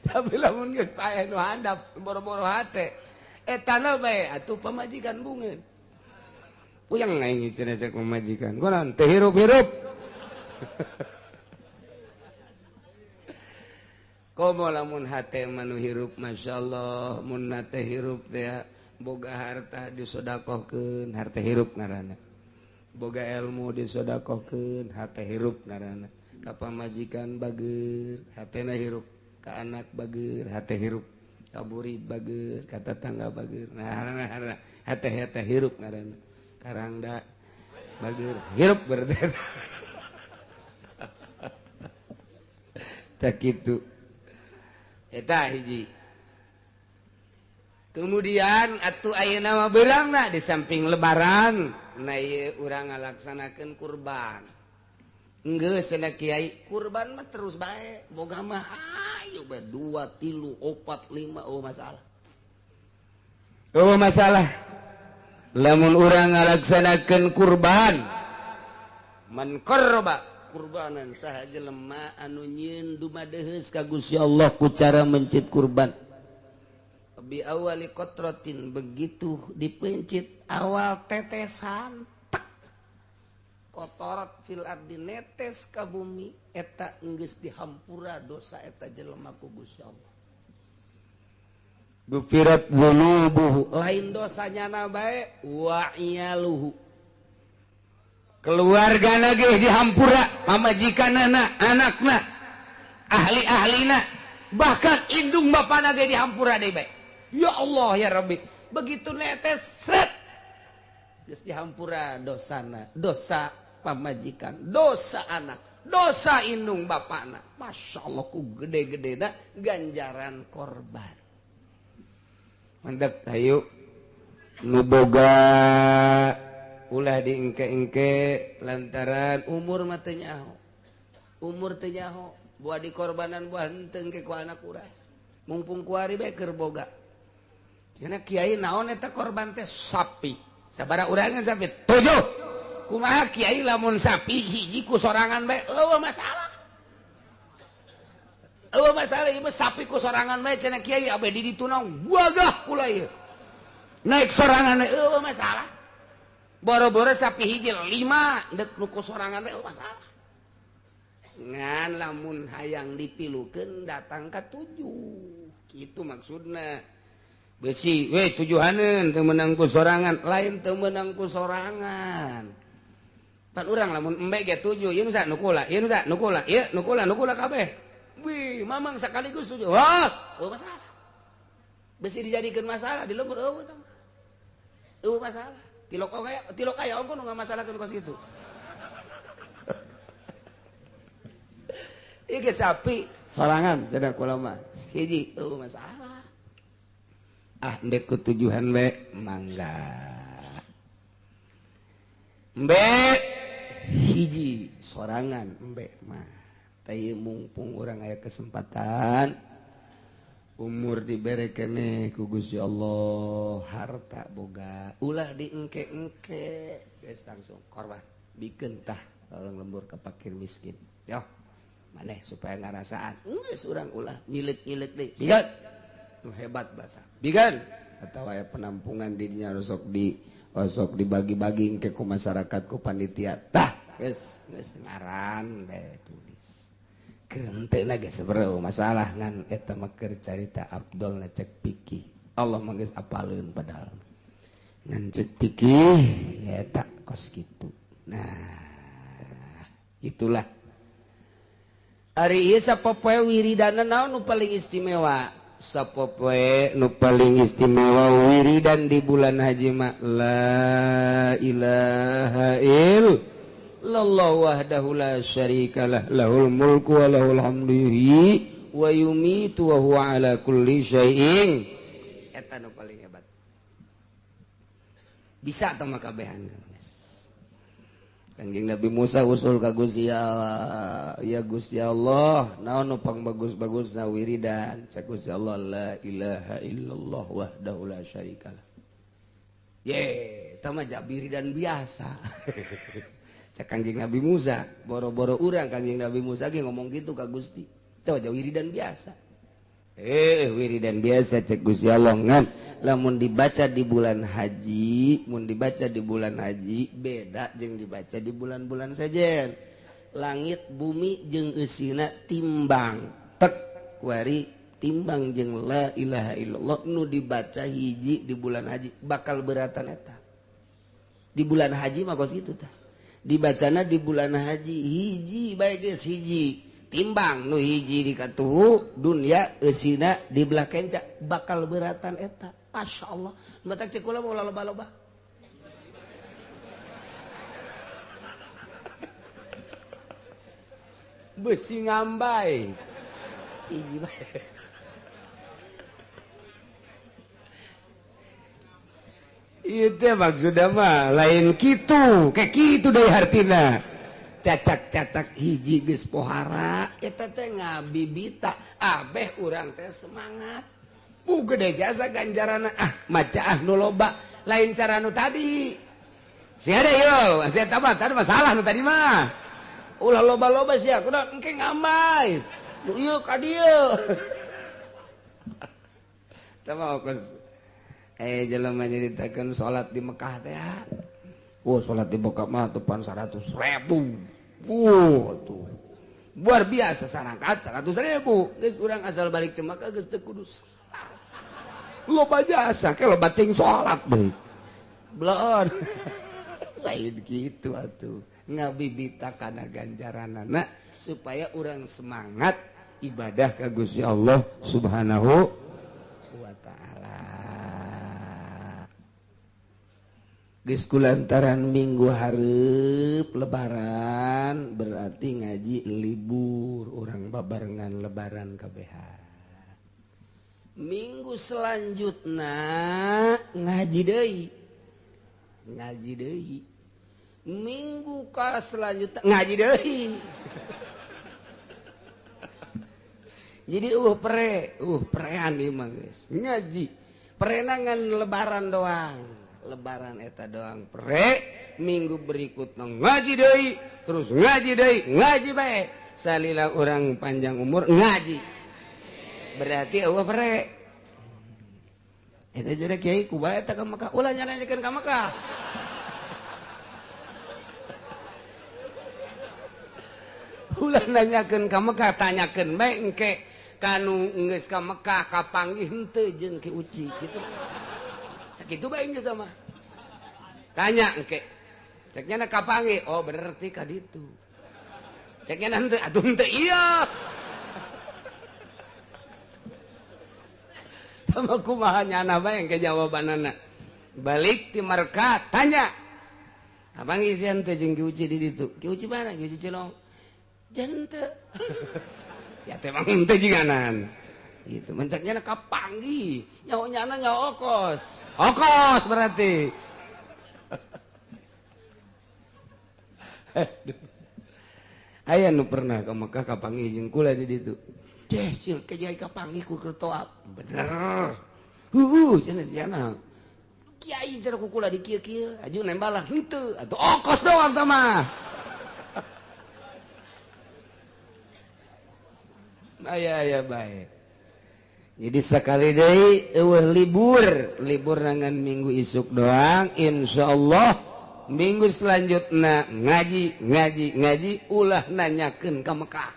Tapi lamun geus paeh nu handap boro-boro hate etana bae atuh pamajikan bungeun. Puyeng aing cenah cek pamajikan. Kunaon teh hirup-hirup. Komo lamun hate manu hirup masyaallah mun hate hirup teh boga harta disodakohkeun harta hirup ngaranna. Boga ilmu disodakohkeun hate hirup ngaranna. Ka pamajikan bager hatena hirup, ka anak bager hate hirup, ka burid bager, ka tetangga bager. Nah, hate hirup ngaranna. Karangda bager hirup berarti. Tak kitu. Eta hiji. Kemudian atuh ayeuna mah beurangna di samping lebaran, na ieu urang ngalaksanakeun kurban. Geus cenah kiai, kurban mah terus bae, boga mah ayo bae 2, 3, 4, 5 oh masalah. Oh masalah. Lamun urang ngalaksanakeun kurban, man qarraba kurbanan saha jelema anu nyieun dumadeheus ka Gusti Allah ku cara mencit kurban. Bi awali kotrotin begitu dipencit awal tetesan tek kotorat fil ardi netes ka bumi eta geus dihampura dosa eta jelema ku Gusti Allah. Gufirat dzunubuhu lain dosanya na bae wa iyaluhu keluarga lagi dihampura pamajikanana anakna ahli-ahlina bahkan indung bapana ge dihampura deui bae. Ya Allah ya Rabbi, begitu netes sret geus dihampura dosana, dosa pamajikan, dosa anak, dosa indung bapana. Masya Allah ku gede-gedena ganjaran korban. Mandek hayu nu boga ulah diengke-engke lantaran umur mah teu nyaho. Umur teu nyaho, buah dikorbanan buah henteu engke ku anak urang. Mumpung kuari bae keur boga. Cenah kiai naon eta korban teh sapi. Sabaraha urangan sapi? 7. Kumaha kiai lamun sapi hiji ku sorangan bae eueuh masalah. Eueuh masalah ieu mah sapi ku sorangan bae cenah kiai abe di ditu naon wagah kula ieu. Naik sorangan bae eueuh masalah. Boro-boro sapi hiji 5 dek nu ku sorangan bae masalah. Ngan lamun hayang dipilukeun datang ka 7. Kitu maksudna. Besi we tujuhaneun teu meunang ku sorangan, lain teu meunang ku sorangan. Pan urang lamun embe ge 7, ieu nu sa nu kula, ieu nu sa nu kula, ieu nu kula, nu kula kabeh. Wih, mamang sekaligus 7. Wah, eueuh masalah. Besi dijadikeun masalah di lembur eueuh tah. Eueuh masalah. Tilok aya ongko nu ngamasalakeun kos kitu. Ieu ge sapi sorangan cenah kula mah. Hiji eueuh masalah. Ah ndek kutujuhan we mangga. Embe hiji sorangan embe mah. Tah mumpung urang aya kesempatan umur dibere keneh ku Gusti Allah, harta boga ulah diengke-engke geus langsung korban bikeun tah tolong lembur ka fakir miskin yo maneh supaya ngarasaan geus urang ulah nyileuk-nyileuk deui bigan nu hebat bata bigan atawa aya penampungan di dinya osok dibagi-bagi engke ku masyarakat ku panitia tah geus geus ngaran bae tulis Kerente lagi seberapa masalah ngan eta mah keur carita Abdul cek pikih Allah mah geus apaleun padahal ngan cek pikih eta kos kitu. Nah itulah ari ieu sapopoe wiridana naon nu paling istimewa, sapopoe nu paling istimewa wiridan di bulan haji mah la ilaha illallah wahdahu la syarikalah lahul mulku wa lahul hamdu yuhyi wa yumitu wa huwa ala kulli syai'in. Eta nu paling hebat. Bisa tah mah kabehan. Kanjeng Nabi Musa usul ka Gusti Allah, ya Gusti Allah, naon nu pangbagus-bagusna wiridan? Cak Gusti Allah la ilaha illallah wahdahu la syarikalah. Ye, eta mah wiridan biasa. Cak Kanjeng Nabi Musa, boro-boro urang Kanjeng Nabi Musa ge ngomong gitu ka Gusti. Teu wiridan biasa. Wiridan biasa cek Gusti Allah ngan lamun dibaca di bulan haji, mun dibaca di bulan haji beda jeung dibaca di bulan-bulan sejen. Langit bumi jeung eusina timbang. Tek Kuari timbang jeung la ilaha illallah nu dibaca hiji di bulan haji bakal beratan eta. Di bulan haji mah kos kitu tah. Dibacana di bulan haji hiji bae geus hiji. Timbang nu hiji di katuhu dunya eusina di belah kenca bakal beratan eta. Masya Allah. Matak cek kula mau loba-loba. Besi ngambai. Hiji bae. Itu maksudnya mah lain kitu, kayak kitu deui hartina. Cacak-cacak hiji geus pohara eta teh ngabibita abeh urang teh semangat. Bu gede jasa ganjarana ah maca ah nu loba lain cara nu tadi. Sia deui yo, sia tah tadi masalah nu tadi mah. Ulah loba-loba sia kudu engke ngambai. Nu ieu ka dieu. Tah mah kos jelema nyaritakeun salat di Mekah teh. Oh, salat di Mekah mah tepan 100.000. Tuh. Luar biasa sarangkat 100.000. Geus urang asal balik ti Mekah geus teu kudu salat. Loba jasa ke loba ting salat deui. Bloon. Lain kitu atuh. Ngabibita kana ganjaranana supaya urang semangat ibadah ka Gusti Allah Subhanahu wa ta'ala. Geus kulantaran minggu hareup lebaran berarti ngaji libur urang babarengan lebaran kabehan. Minggu selanjutna ngaji deui. Ngaji deui. Minggu ka selanjutna ngaji deui. Jadi prean ieu mah geus. Ngaji. Perenangan lebaran doang. Lebaran eta doang pre, minggu berikutnya ngaji deui, terus ngaji deui, ngaji bae. Salila urang panjang umur ngaji. Berarti eueuh pre. Eta jadi kiai ku bae eta ka Mekah, ulah nyanyakeun ka Mekah. Ulah nanyakeun ka Mekah, tanyakeun bae engke kanu geus ka Mekah kapanggih henteu jeung Ki Uci kitu. Sakitu bae geus sama. Tanya engke. Ceknya na kapanggih, oh berarti ka ditu. Ceknya na henteu, atuh henteu ieu. Tama kumaha nyana bae engke jawabanana. Balik ti Marka tanya. Abang isian teh jeung Ki Uci di ditu. Ki Uci mana? Ki Uci Cilong. Jangan teu. Ya teh mah henteu jinganan. Gitu mencaknya na kapanggih, nyaho nyana nyaho okos. Okos berarti. Aya nu pernah ka Mekah kapanggih jeung kula di ditu. Deh sil ke jai kapanggih ku keur toap. Bener. Heueuh cenah sia. Kiai cenah ku kula di kieu-kieu, aju nembalah henteu atuh okos doang tah mah. Aya aya bae. Jadi sekali deui eueuh libur, libur nangan minggu isuk doang, insyaallah minggu selanjutna ngaji, ngaji, ngaji ulah nanyakeun ka Mekah.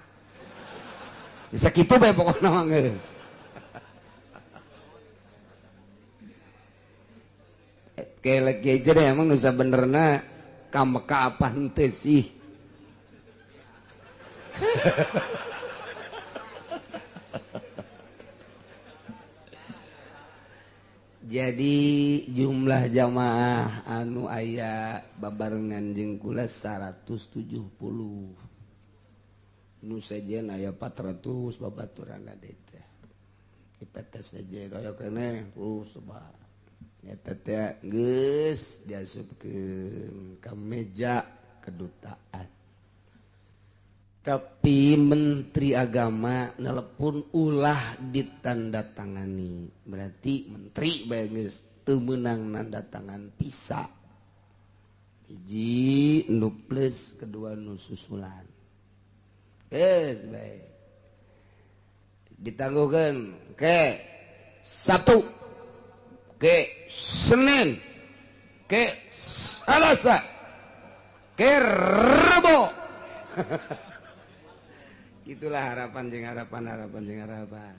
Bisa kitu bae pokona mah geus. Kelek ge deh emang nu sabenerna ka Mekah apa henteu sih. Jadi jumlah jamaah anu aya babarengan jeung kula 170. Nu sejen aya 400 babaturan teh. Dipetes sejen aya keneh terus sebab eta teh geus diasupkeun ka meja kedutaan. Tapi Menteri Agama nelepon ulah ditandatangani. Berarti menteri bae geus teu meunang nanda tangan pisa. Hiji nu plus, kedua nu susulan. Geus bae. Ditangguhkeun ke Sabtu, ke Senin, ke Selasa, ke Rebo. Itulah harapan jeung harapan harapan jeung harapan.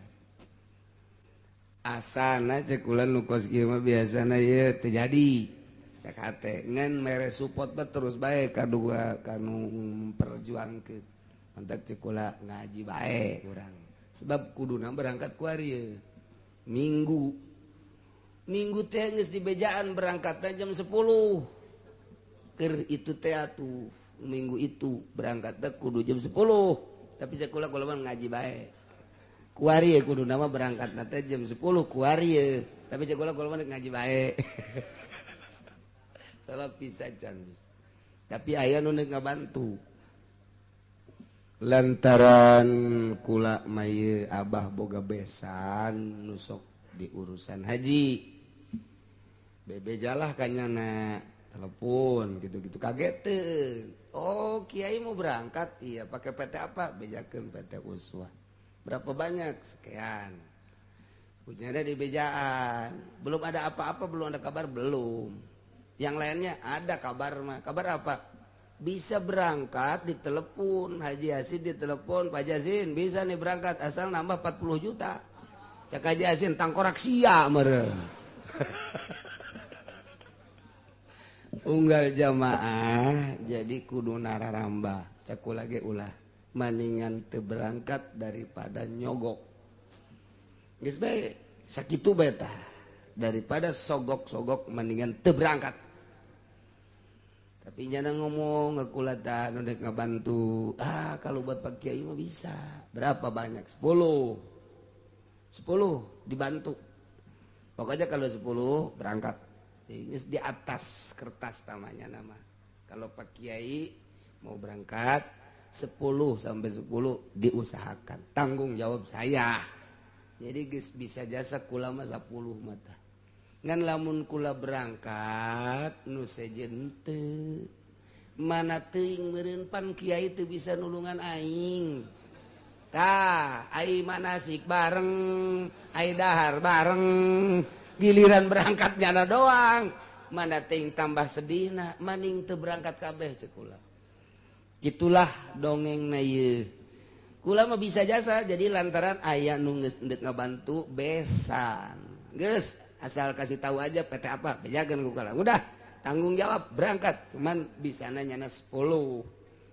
Asana cek kula nu kos kieu mah biasana ieu teu jadi. Cek hate ngan mere support mah terus bae kadua kanu memperjuangkeun. Mantak cek kula ngaji bae urang. Sebab kuduna berangkat ku ari Minggu. Minggu teh geus dibejaan berangkatna jam 10. Keur itu teh atuh minggu itu berangkatna kudu jam 10. Tapi cek kula kula mah ngaji bae. Kuari kudu nama berangkat nanti jam 10 kuari tapi cek kula kula mah ngaji bae. Salah pisan can. Tapi aya nu neuk ngabantu. Lantaran kula mah ieu abah boga besan nu sok di urusan haji. Bebejalah kanyana telepon gitu-gitu kaget teu. Oh, kiai mau berangkat, iya pakai PT apa? Bejakeun PT Uswah. Berapa banyak? Sekian. Ujiannya di bejaan. Belum ada apa-apa, belum ada kabar, belum. Yang lainnya ada kabar mah. Kabar apa? Bisa berangkat ditelepon, Haji Yasin ditelepon, Pak Yasin bisa nih berangkat asal nambah 40 juta. Cak Haji Yasin tangkorak sia meureun. Unggal jamaah jadi kudu nararambah. Cak kula ge ulah. Maningan teu berangkat daripada nyogok. Geus bae sakitu bae tah. Daripada sogok-sogok mendingan teu berangkat. Tapi nyana ngomong ngekula tah nu dek ngabantu. Ah, kalau buat Pak Kiai mah bisa. Berapa banyak? 10. 10 dibantu. Pokoknya kalau 10 berangkat. Geus di atas kertas tamanya nama. Kalau Pak Kiai mau berangkat 10 sampai 10 diusahakan, tanggung jawab saya. Jadi geus bisa jasa kula mah 10 mata. Ngan lamun kula berangkat nu sejen teu. Mana teuing meureun pan kiai teu bisa nulungan aing. Tah, ai manasik bareng, ai dahar bareng, giliran berangkat nyana doang. Mana teuing tambah sedihna, maning teu berangkat kabeh cek kula. Itulah dongeng na ieu. Kula mah bisa jasa jadi lantaran aya nu geus endek ngabantu besan. Geus asal kasih tahu aja PT apa, bejakeun ku kula. Udah, tanggung jawab berangkat. Cuman bisana nyana 10.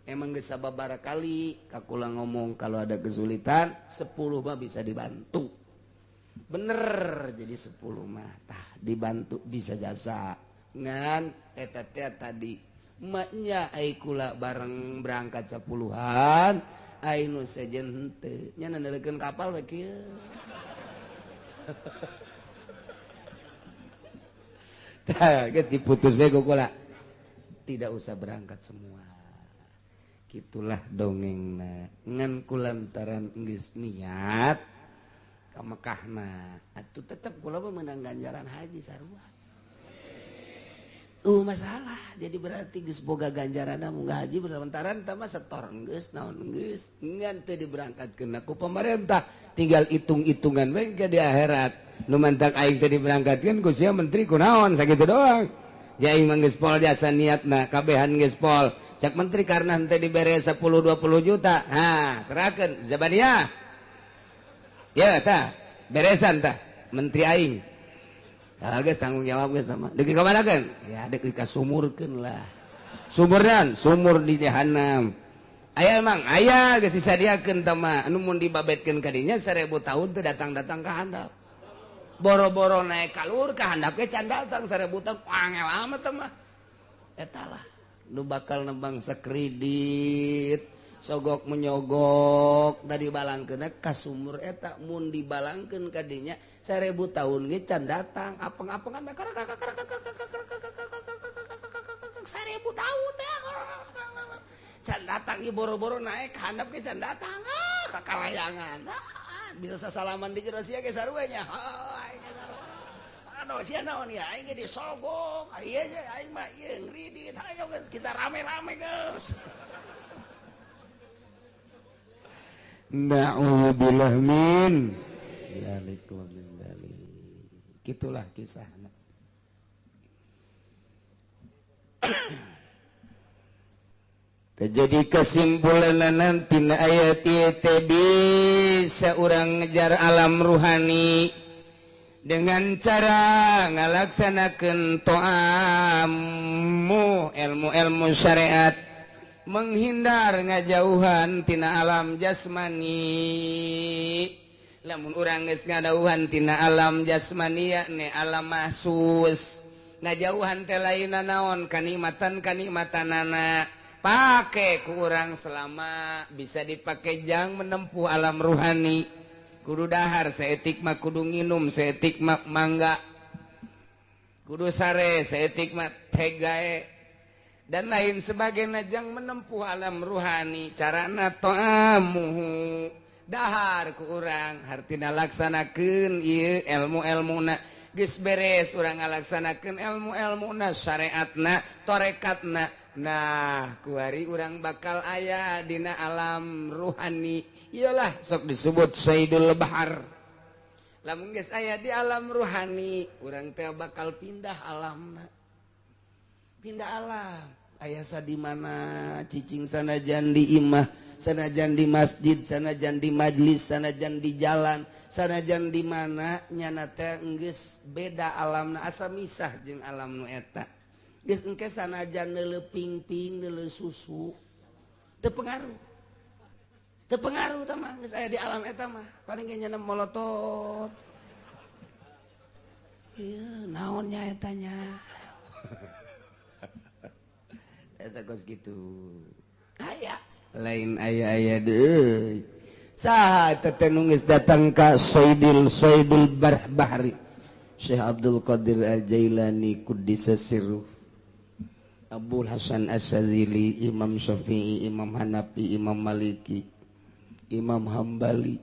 Emang geus sababaraha kali ka kula ngomong kalau ada kesulitan 10 mah bisa dibantu. Bener jadi 10 mah tah dibantu bisa jasa. Ngan eta teh tadi maknya ai kula bareng berangkat 10-an ai nu sejen henteu nya nandelekeun kapal we kieu. Tah geus diputus bae ku kula. Tidak usah berangkat semua. Kitulah dongengna. Ngan kulantaran geus niat ka Mekahna atuh tetep kula mah meunang ganjaran haji sarua. Masalah jadi berarti geus boga ganjaranna munggah haji berlantaran tah mah setor geus naon geus ngan teu diberangkatkeun ku pemerintah tinggal hitung-hitungan we ke di akhirat nu mantak aing teu diberangkatkeun ku sia menteri kunaon sakitu doang. Ja aing mah geus pol jasa niatna kabehan geus pol cak menteri karena henteu dibere 10 20 juta ha serahkeun zabaniyah ya tah beresan tah menteri aing. Ah geus tanggung jawab geus sama. Deuk dikamanakeun? Ya deuk dikasumurkeun lah. Sumurdan, sumur di jahanam. Aya emang aya geus disadiakeun tah mah anu mun dibabetkeun ka dinya 1000 tahun teu datang-datang ka handap. Boro-boro naik kalur ka handap ge can datang 1000 tahun angel amat tah mah. Eta lah nu bakal nembang sakredit. Sogok menyogok tadi balangkeun ka sumur eta mun dibalangkeun ka dinya 1000 tahun ge can datang apeng-apengan 1000 tahun teh can datang ieu boro-boro naik handap ge can datang ah ka kalayangan bisa sasalaman di jero sia ge sarua nya aduh sia naon ya aing ge disogok ieu aing mah ieu ngridit ayo kita rame-rame geus. Na'udzubillah min dzalik wa min dzalik. Gitulah kisahna. Jadi kesimpulan nanti ayat teh bisa urang ngejar alam ruhani dengan cara ngalaksanakeun to'amu ilmu-ilmu syariat, menghindar ngajauhan tina alam jasmani. Lamun urang geus ngadauhan tina alam jasmani yakni alam mahsus, ngajauhan teh lainna naon kanikmatan-kanikmatanana pake ku urang selama bisa dipake jang menempuh alam ruhani. Kudu dahar saeutik mah, kudu nginum saeutik mah mangga, kudu sare saeutik mah tegae dan lain sebagainya jang menempuh alam ruhani. Carana to'amuhu dahar ku urang hartina laksanakeun ieu ilmu-ilmuna. Geus beres urang ngalaksanakeun ilmu-ilmuna, syariatna, torekatna. Nah, kuari urang bakal aya dina alam ruhani. Iyalah sok disebut Sayyidul Bahar. Lamun geus aya di alam ruhani, urang teh bakal pindah alamna. Pindah alam. Aya sa di mana cicing sanajan di imah, sanajan di masjid, sanajan di majlis, sanajan di jalan, sanajan di mana nyana teh geus beda alamna, asa misah jeung alam nu eta. Geus engke sanajan neuleuh pingping, neuleuh susu, teu pengaruh. Teu pengaruh tah mah geus aya di alam eta mah. Paling ge nyana molotot. Ieu naon nya eta nya. Eta kos kitu. Aya lain aya-aya deui. Saha eta teh nu geus datang ka Sayyidil Sayyidul Bahri Syekh Abdul Qadir Al-Jailani Quddisa Sirruh, Abul Hasan As-Sadzili, Imam Syafi'i, Imam Hanafi, Imam Maliki, Imam Hambali,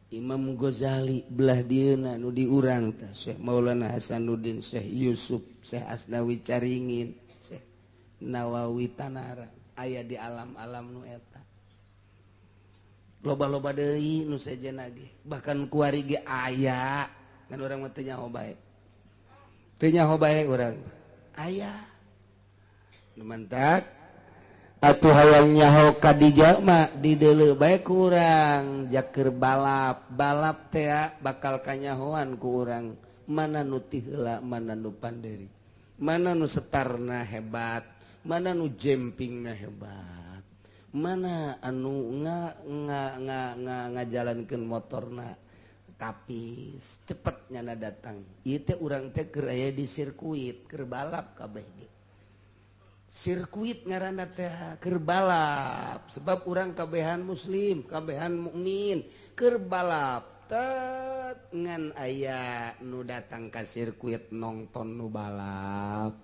Imam Ghazali, belah dieuna nu diurang teh Syekh Maulana Hasanuddin, Syekh Yusuf, Syekh Asnawi Caringin, Syekh Nawawi Tanara, aya di alam-alam nu eta. Loba-loba deui nu sejenna ge, bahkan kuari ge aya. Kan urang mah teu nyaho bae. Teu nyaho bae urang. Aya. Nu mantak atuh hayang nyaho ka dijama dideuleu bae ku urang jaker balap. Balap teh bakal kanyahoan ku urang mana nu ti heula, mana nu panderi, mana nu setarna hebat, mana nu jempingna hebat, mana anu nga nga nga nga ngajalankeun motorna tapi cepet nyana datang. Ieu teh urang teh keur aya di sirkuit, keur balap kabeh ge. Sirkuit ngaranna teh keur balap, sebab urang kabehan muslim, kabehan mukmin, keur balap tet ngan aya nu datang ka sirkuit nongton nu balap,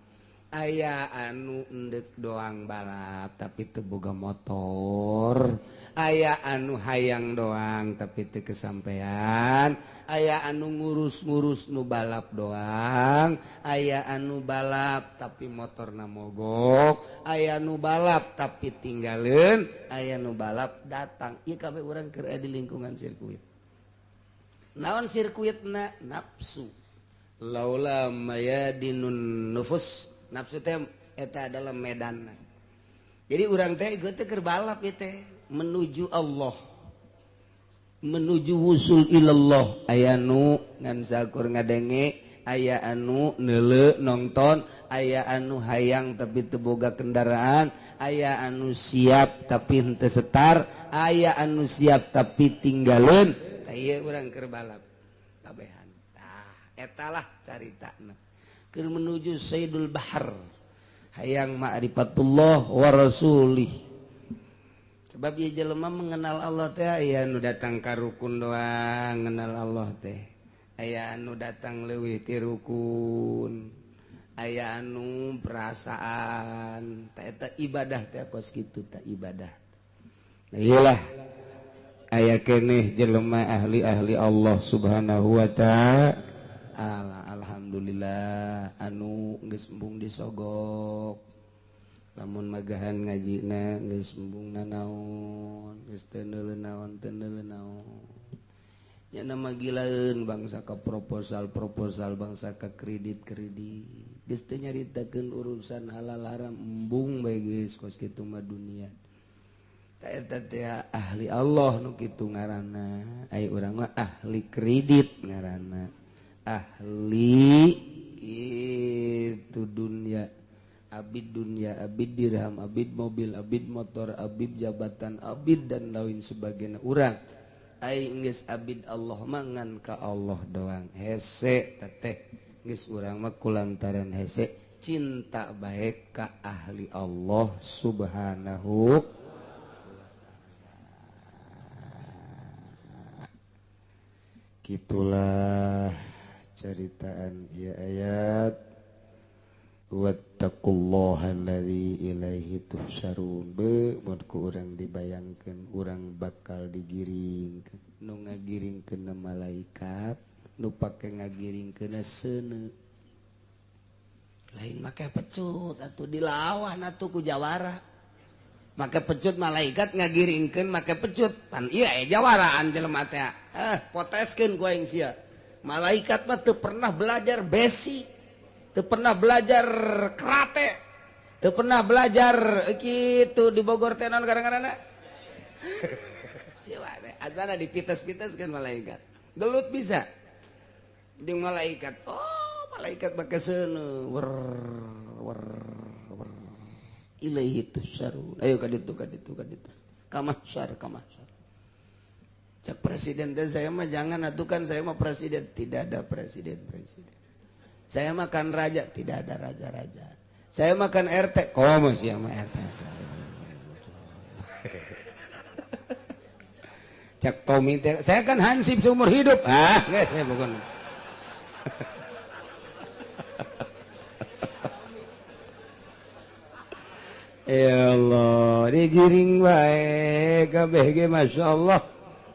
aya anu endek doang balap tapi teu boga motor, aya anu hayang doang tapi teu kesampean, aya anu ngurus-ngurus nu balap doang, aya anu balap tapi motorna mogok, aya nu balap tapi tinggaleun, aya nu balap datang. Ieu kabeh urang keur aya di lingkungan sirkuit. Naon sirkuitna? Nafsu. Laula mayadinun nufus. Nafsu teh eta adalah medan. Jadi urang teh ieu teh keur balap ieu teh menuju Allah, menuju wusul ilallah. Aya nu ngan sakur ngadenge, aya anu neuleuh nonton, aya anu hayang tapi teu boga kendaraan, aya anu siap tapi henteu setar, aya anu siap tapi tinggaleun. Tah ieu urang keur balap kabehan. Tah eta lah caritana. Keur menuju Sayyidul Bahar, hayang ma'rifatullah wa rasulih. Sebab ieu jelema mengenal Allah teh aya nu datang ka rukun doang ngenal Allah teh, aya anu datang leuwih ti rukun, aya anu perasaan. Tah eta ibadah teh kos kitu tah ibadah. Nah iyalah aya keneh jelema ahli-ahli Allah Subhanahu wa ta'ala. Alhamdulillah anu geus embung disogok, lamun magahan ngajina geus embung nanaon, geus teu neuleuh naon, teu neuleuh naon. Nya nama gilaeun bangsa ka proposal-proposal, bangsa ka kredit-kredit. Geus teu nyaritakeun urusan halal haram embung bae geus kos kitu mah dunia. Ta eta teh ahli Allah nu kitu ngaranna. Ai urang mah ahli kredit ngaranna. Ahli itu dunia. Abid dunia, abid dirham, abid mobil, abid motor, abid jabatan, abid dan lain sebagainya urang. Ai geus abid Allah mangan ka Allah doang. Hese teteh geus urang mah kulantaran hese cinta bae ka ahli Allah subhanahu wa ta'ala. Gitulah ceritaan ieu ayat. Wattaqullaha alladzi ilaihi tuhsyarun. Be mun ku urang dibayangkeun urang bakal digiringkeun. Nu ngagiringkeun malaikat, nu pake ngagiringkeun seuneu. Lain make pecut atuh dilawan atuh ku jawara. Make pecut malaikat ngagiringkeun make pecut. Pan ieu aya jawaraan jelema teh. Poteskeun ku aing sia. Malaikat mah teu pernah belajar besi. Teu pernah belajar karate, teu pernah belajar kitu di Bogor teh naon kadang-kadang. Ciwa teh azana dipites-piteskeun malaikat. Gelut bisa jeung malaikat. Oh, malaikat make seuneu wer wer wer. Ilaihi tusarun. Ayo ka ditu ka ditu ka ditu. Ka mahsyar ka mahsyar. Cak presiden teh saya mah jangan atuh kan saya mah presiden, tidak ada presiden-presiden. Saya makan raja, tidak ada raja-raja. Saya makan RT, komo sih sama RT. Cak Tommy, saya kan hansip seumur hidup. Ah, enggak saya bukan. Ya Allah, digiring bae kabeh ge masyaallah.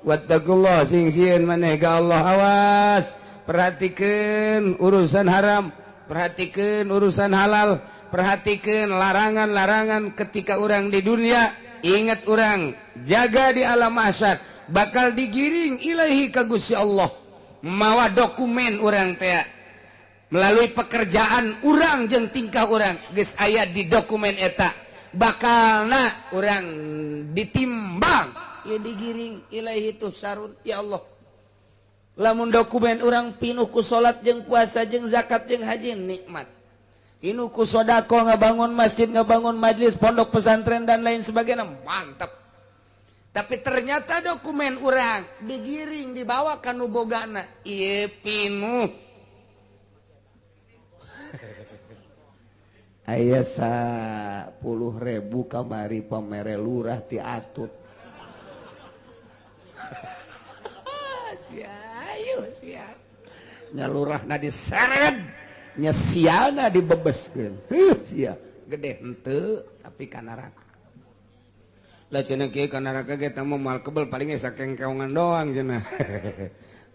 Wattaqullah sing sieun maneh ka Allah awas. Perhatikan urusan haram, perhatikan urusan halal, perhatikan larangan-larangan ketika orang di dunia. Ingat orang, jaga di alam mahsyar, bakal digiring ilahi ka Gusti Allah. Mawa dokumen orang teh melalui pekerjaan orang jeung tingkah orang geus aya di dokumen eta, bakalna orang ditimbang, ya digiring ilahi tuhsarun. Ya Allah, lamun dokumen orang pinuh ku salat jeung puasa jeung zakat jeung haji nikmat. Pinuh ku sedekah ngabangun masjid, ngabangun majelis, pondok pesantren dan lain sebagainya, mantap. Tapi ternyata dokumen orang digiring dibawa ka nu bogana, ieu pinuh. Aya 10.000 kamari pamere lurah ti atut. Ayo siap. Nyalurahna diseret, nyesiana dibebeskeun. Heuh sia, gede henteu tapi ka neraka. Lah cenah kieu ka neraka ge teh moal kebel paling ge sakengkeongan doang cenah.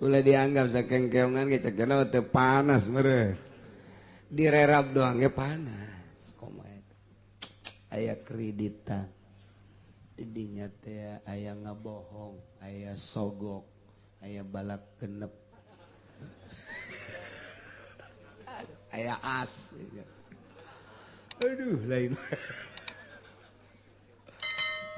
Ulah dianggap sakengkeongan ge cek cenah teu panas meureun. Direrap doang ge panas. Komo eta. Aya kreditan. Di dinya teh aya ngabohong, aya sogok. Aya balak genep, aya as, aduh lain.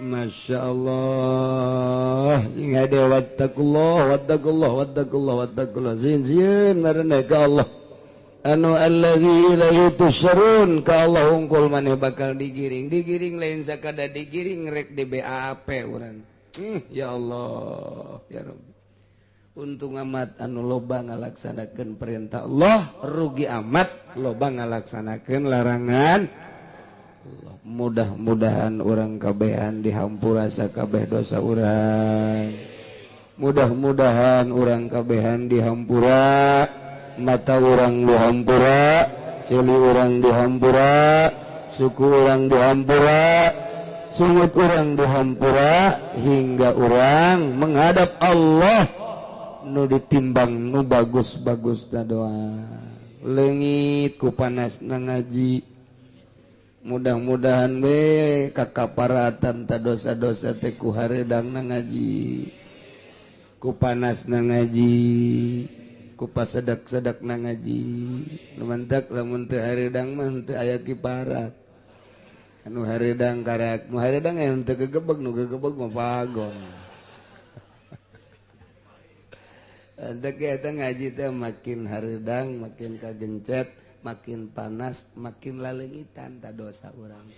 Masya Allah, sing hade wattaqullah, wattaqullah, wattaqullah, wattaqullah, sieun sieun maraneh ka Allah. Anu allazi ilaihi tusyarun, ka Allah hungkul maneh bakal digiring, digiring lain sakada digiring rek di BAP urang. Ya Allah, ya Rabbi. Untung amat anu loba ngalaksanakeun perintah Allah, rugi amat loba ngalaksanakeun larangan Allah. Mudah-mudahan urang kabehan dihampura sakabeh dosa urang. Mudah-mudahan urang kabehan dihampura, mata urang dihampura, ceuli urang dihampura, suku urang dihampura, sungut urang dihampura, hingga urang menghadap Allah nu ditimbang nu bagus-bagus da doa. Leungit ku panasna ngaji. Mudah-mudahan we kakaparatan ta dosa-dosa teh ku hareudangna ngaji. Ku panasna ngaji. ku pasedak-sedak na ngaji. Nu mantak lamun teu hareudang mah teu aya kiparat. Anu hareudang karak, nu hareudang aya teu gegebeg, nu gegebeg mah pagong. Entek eta ngaji teh makin hareudang, makin kagencet, makin panas, makin laleungitan ta dosa urang.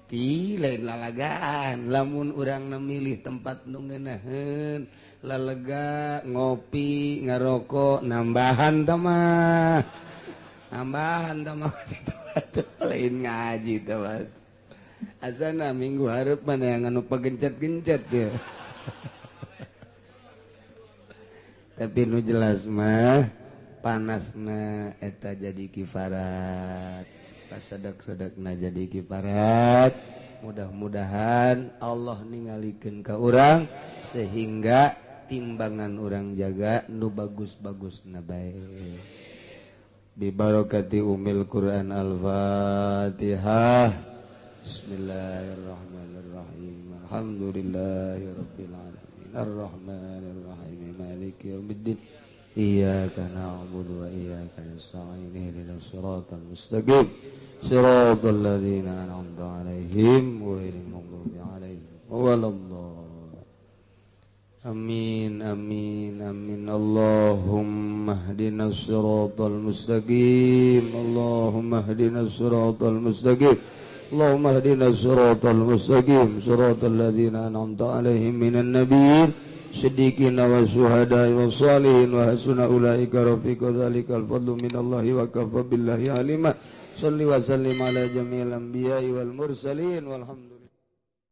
Ti lain lalagaan, lamun urang memilih tempat nu ngeunaheun, lalega ngopi, ngarokok, nambahan tah mah. Nambahan tah mah lain ngaji tah mah. Asana minggu hareup mana yang anu pagencet-gencet ya. Tapi nu jelas mah panasna eta jadi kifarat, pasedak-sedekna jadi kifarat. Mudah-mudahan Allah ningalikeun ka urang sehingga timbangan urang jaga nu bagus-bagusna bae. Bi barakati umil Quran. Al-Fatihah. Bismillahirrahmanirrahim. Alhamdulillahirabbil alamin. Arrahmanirrahim. Maliki yaumiddin. Iyyaka na'budu wa iyyaka nasta'in. Ihdinas siratal mustaqim. Siratal ladzina an'amta 'alaihim ghairil maghdubi 'alaihim waladdallin. Amin amin amin. Allahumma ihdinas siratal mustaqim. Allahumma ihdinas siratal mustaqim. Allahumma ihdinas siratal mustaqim. Siratal ladzina an'amta 'alaihim minan nabiyyin siddiqina wa syuhada'i wa shalihin wa hasuna ulaika rafiqa. Dzalikal fadlu minallahi wa kafa billahi alima. Shalli wa sallim ala jami'il anbiya'i wal mursalin walhamdulillah.